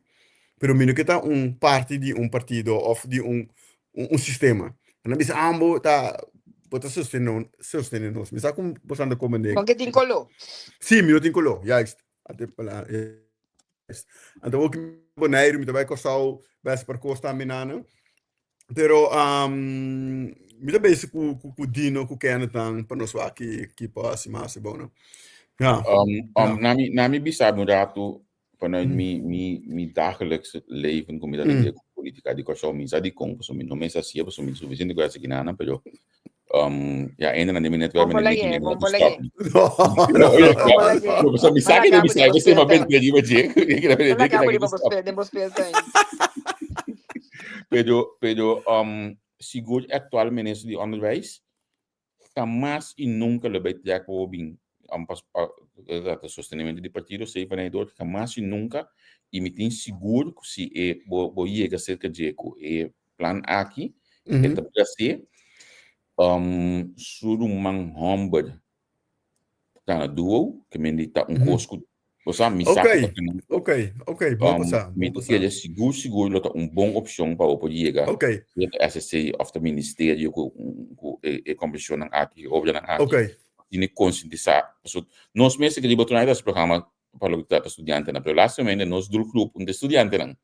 pero mi no ke ta un parti di un partido of di un un, un sistema. Nan bisa ambo ta bo ta sostene sostene nos. Mi sa ku bo anda komende. Con ke tin koló? Sí, mi no tin koló, juist. Ate pala, juist. Anto ook Boneiru, mi ta bai Kòrsou bes per kos tambe nana. Pero um, mi ta bezig ku, ku, ku Dino, ku Kenneth nan, pa nos wak ki, ki por hasi mas e bon. Ja. Um, um, Ja. na mi, na mi bisa un ratu vanuit mi, mi, mi dagelijks leven, ku mi ta lidia ku politika di Kòrsou, mi sa dikon, pasobra mi no mester hasié, pasobra mi sufisiente ku hasi kinana, pero um, ya eindelijk den mi netwerk Bon mi por neki lag'é, mi bon no por stop. lag'é. No, No, no, oye, Bon por lag'é. no, pasobra mi No sa ke laga mi bo sa den bo ku sema speeltuin. bente riba dje, No laga bo neki riba bo stop. speel, den bo speeltuin. Pero, pero um, sigur e aktual minister di onderwijs Hamas y nunca lo bay trek pa bo bin pa trata sostenimento di partido CVNA hamas y nunca y mi tin sigur cu si e bo bo yega cerca dje cu e plan aki e ta haci su ruman homber ta na duo ke men di ta un cos cu. Bo sa, mi sa Ok, ku ta kende. ok, ok, bon pa sa, Mi bon ta pa sa. kere sigur sigur lo ta un bon opshon pa bo por yega Ok. sea ta SSC òf ta ministerio ku ku e e kombersashonnan aki, e obranan aki. Ok. Tini konsientisá. Pasobra nos mester riba tur aña ta hasi programa pa loke ta trata studiantenan, pero lastimamente nos doelgroep no ta e studiantenan.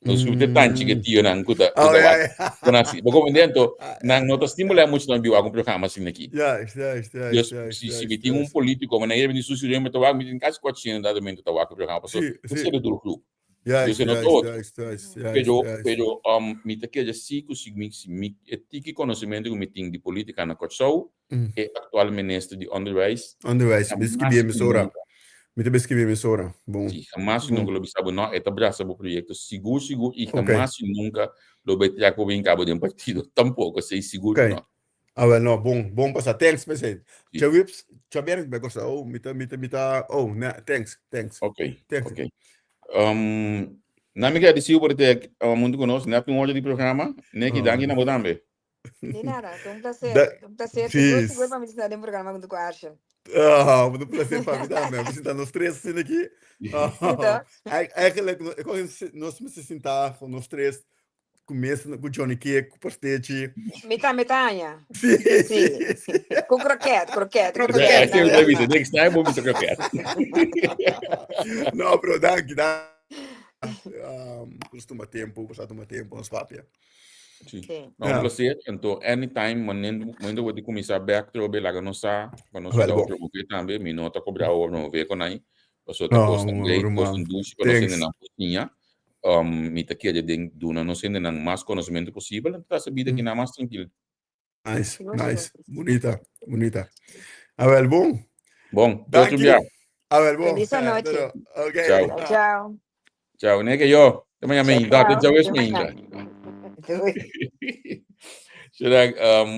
Nos groep ta e tan chikitionan ku ta ku Oh, ta ja, wak ja. ku nan hasi. Bo komprendé? Anto nan no ta stimulá muchu nan biba ku un programa asina aki. Juist, juist, juist, Dus juist, si si juist, mi tin un juist. polítiko, manera e bini sushi den mi ta wak, mi tin kasi kuatrocientos dado ta wak e programa pasobra Sí, esei sí. ta e doelgroep. Dus Juist, e no ta juist, otro. juist, juist, juist, Pero juist. pero mi ta kere si ku si mi si mi e tiki konosementu ku mi tin di polítika na Kòrsou, e aktual minister di Onderwijs, Onderwijs, mi hamas skibi i emisora. nunka. Mi ta skibi emisora. Bon. Sí, hamas i Bon. nunka lo bisa bo no, e ta brasa bo proyekto sigur sigur i Ok. hamas i nunka lo bai trek bo bin kaba den partido tampoko, esei sigur ku Ok. no. Ah, wel, no, bon, bon pasa. Thanks, p'esei. Sí. Djaweps, djabièrnè mi bai Kòrsou. Mi ta, mi ta, mi ta, oh, ne, thanks, thanks. Ok, Thanks. ok. Na mi gradisiu por te huntu ku nos nèt un ora di programa. Neki, Oh. danki na bo tambe. Di nada, ta un placer. Da, Ta un placer, sigur, sí. sigur pa mi sinta den programa huntu ku Arshel. Ah, un placer pa mi tambe. Mi sinta nos tres asina aki. Sí, toch? Eigenlijk, nos mester sinta ku nos tres ku mesa ku Johnny Cake, ku pastechi. Mi tambe ta haña. Sí, Sí. sí. Ku kroket, kroket, Kroket. kroket. Esei mi ta bisa, next time bo bisa kroket. No, pero danki, danki. Nos tuma tempu, nos a tuma tempu, nos papia. Sí. Sí. No, un placer. Anto, anytime, momento, momento ku bo kuminsá bèk trobe, laga nos sa, pa nos Wel yuda bon. otro buke tambe. Mi no ta kobra ora no ve kon ai. Pasobra ta No, kosnan great, ruman. kosnan dushi pa nos Thanks. hendenan por siña. Um, mi ta kere den duna nos hendenan mas konosementu posibel, anto ta hasi bida kinan mas trankil. Nice, Sigur, nice. sigur. Bunita, bunita. Awel bon. Bon, te otro Danki. bia. Awel bon. Feliz anochi. Pero, ok. Chao. Chao, chao. Chao, neke yo. Te mañana Chao, mainta. Te chao. djaweps Te mainta. mañana. Doei. Zodat,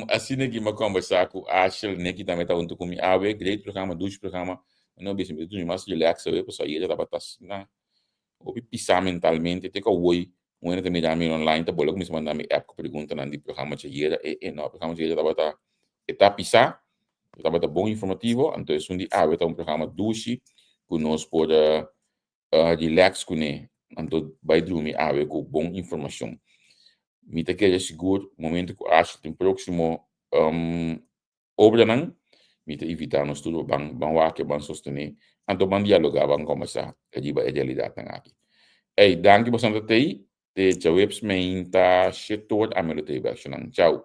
asina ki mi a conversa ku Ashel, Neki tambe ta huntu ku mi awe. Great programa, dushi programa. Mi no bisa mi ta dumi mas relax awe, pasobra ayera tabata asina hopi pisá mentalmente. Te ku awoi un hende ta mira mi online ta bola kuminsá manda mi app ku preguntanan di programa djayera. E e no, programa djayera tabata e ta pisá, e tabata bon informativo. Anto esun di awe ta un programa dushi ku nos por relax kuné, anto bai drumi awe ku bon informashon. Mi ta kere sigur momento ku Ashley tin próksimo obranan, mi ta invitá nos tur pa ban ban wak, ban sostené, anto ban dialogá, ban kòmbersá riba e realidatnan aki. Ey, danki boso ta tei, te djaweps meinta shetor ami lo tei bèk shonnan. Chau!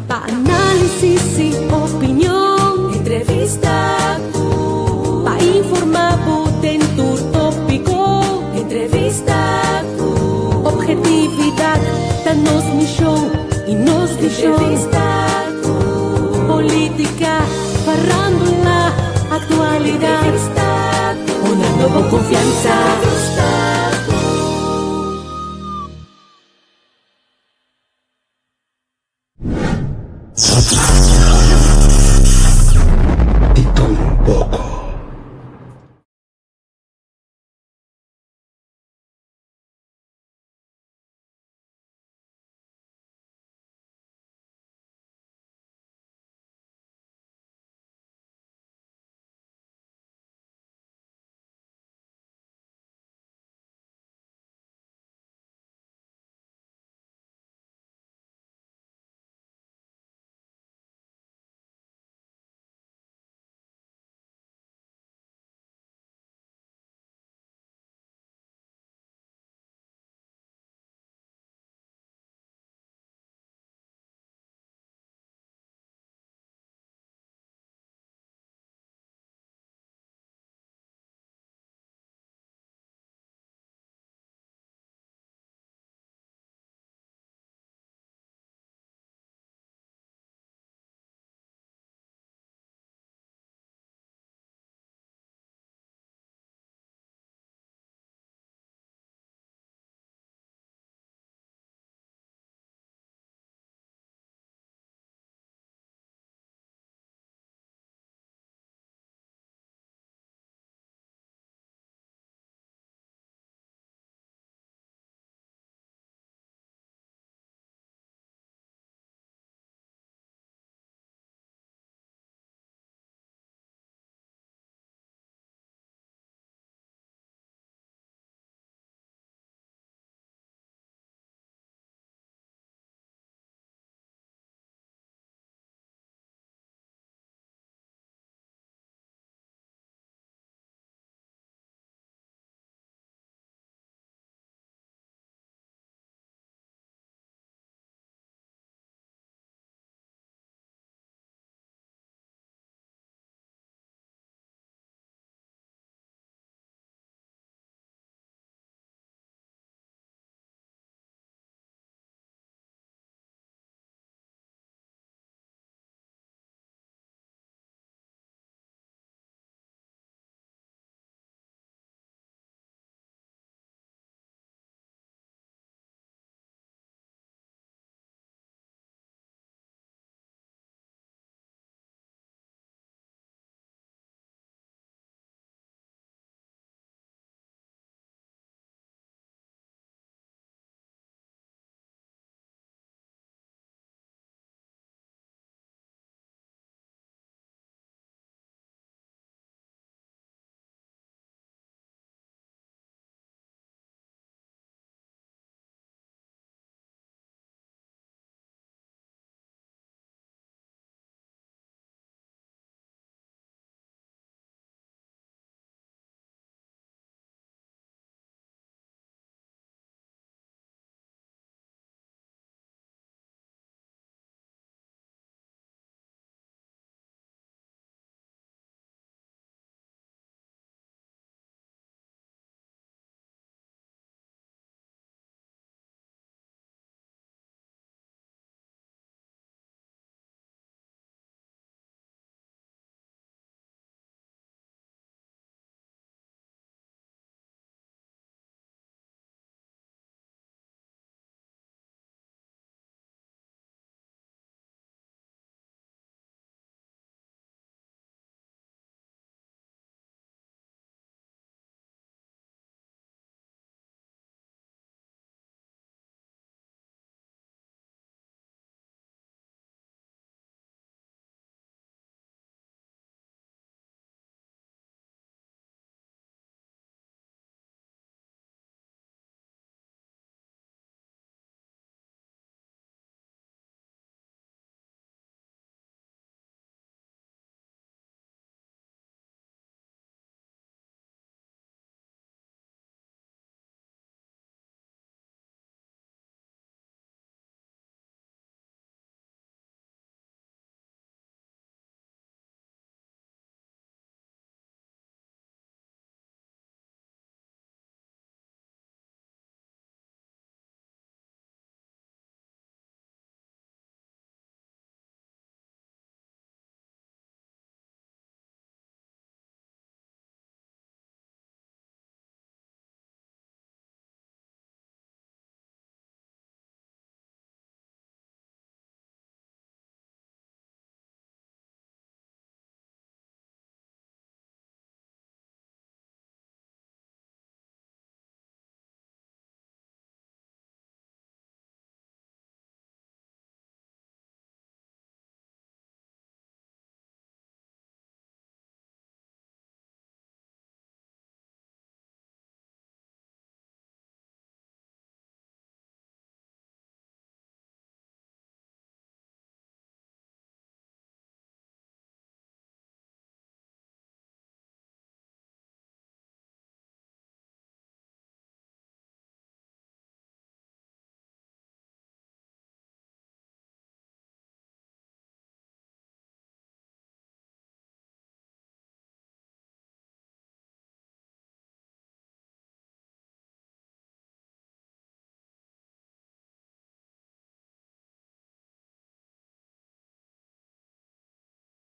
Pa análisis y opinion, entrevista cu pa informa.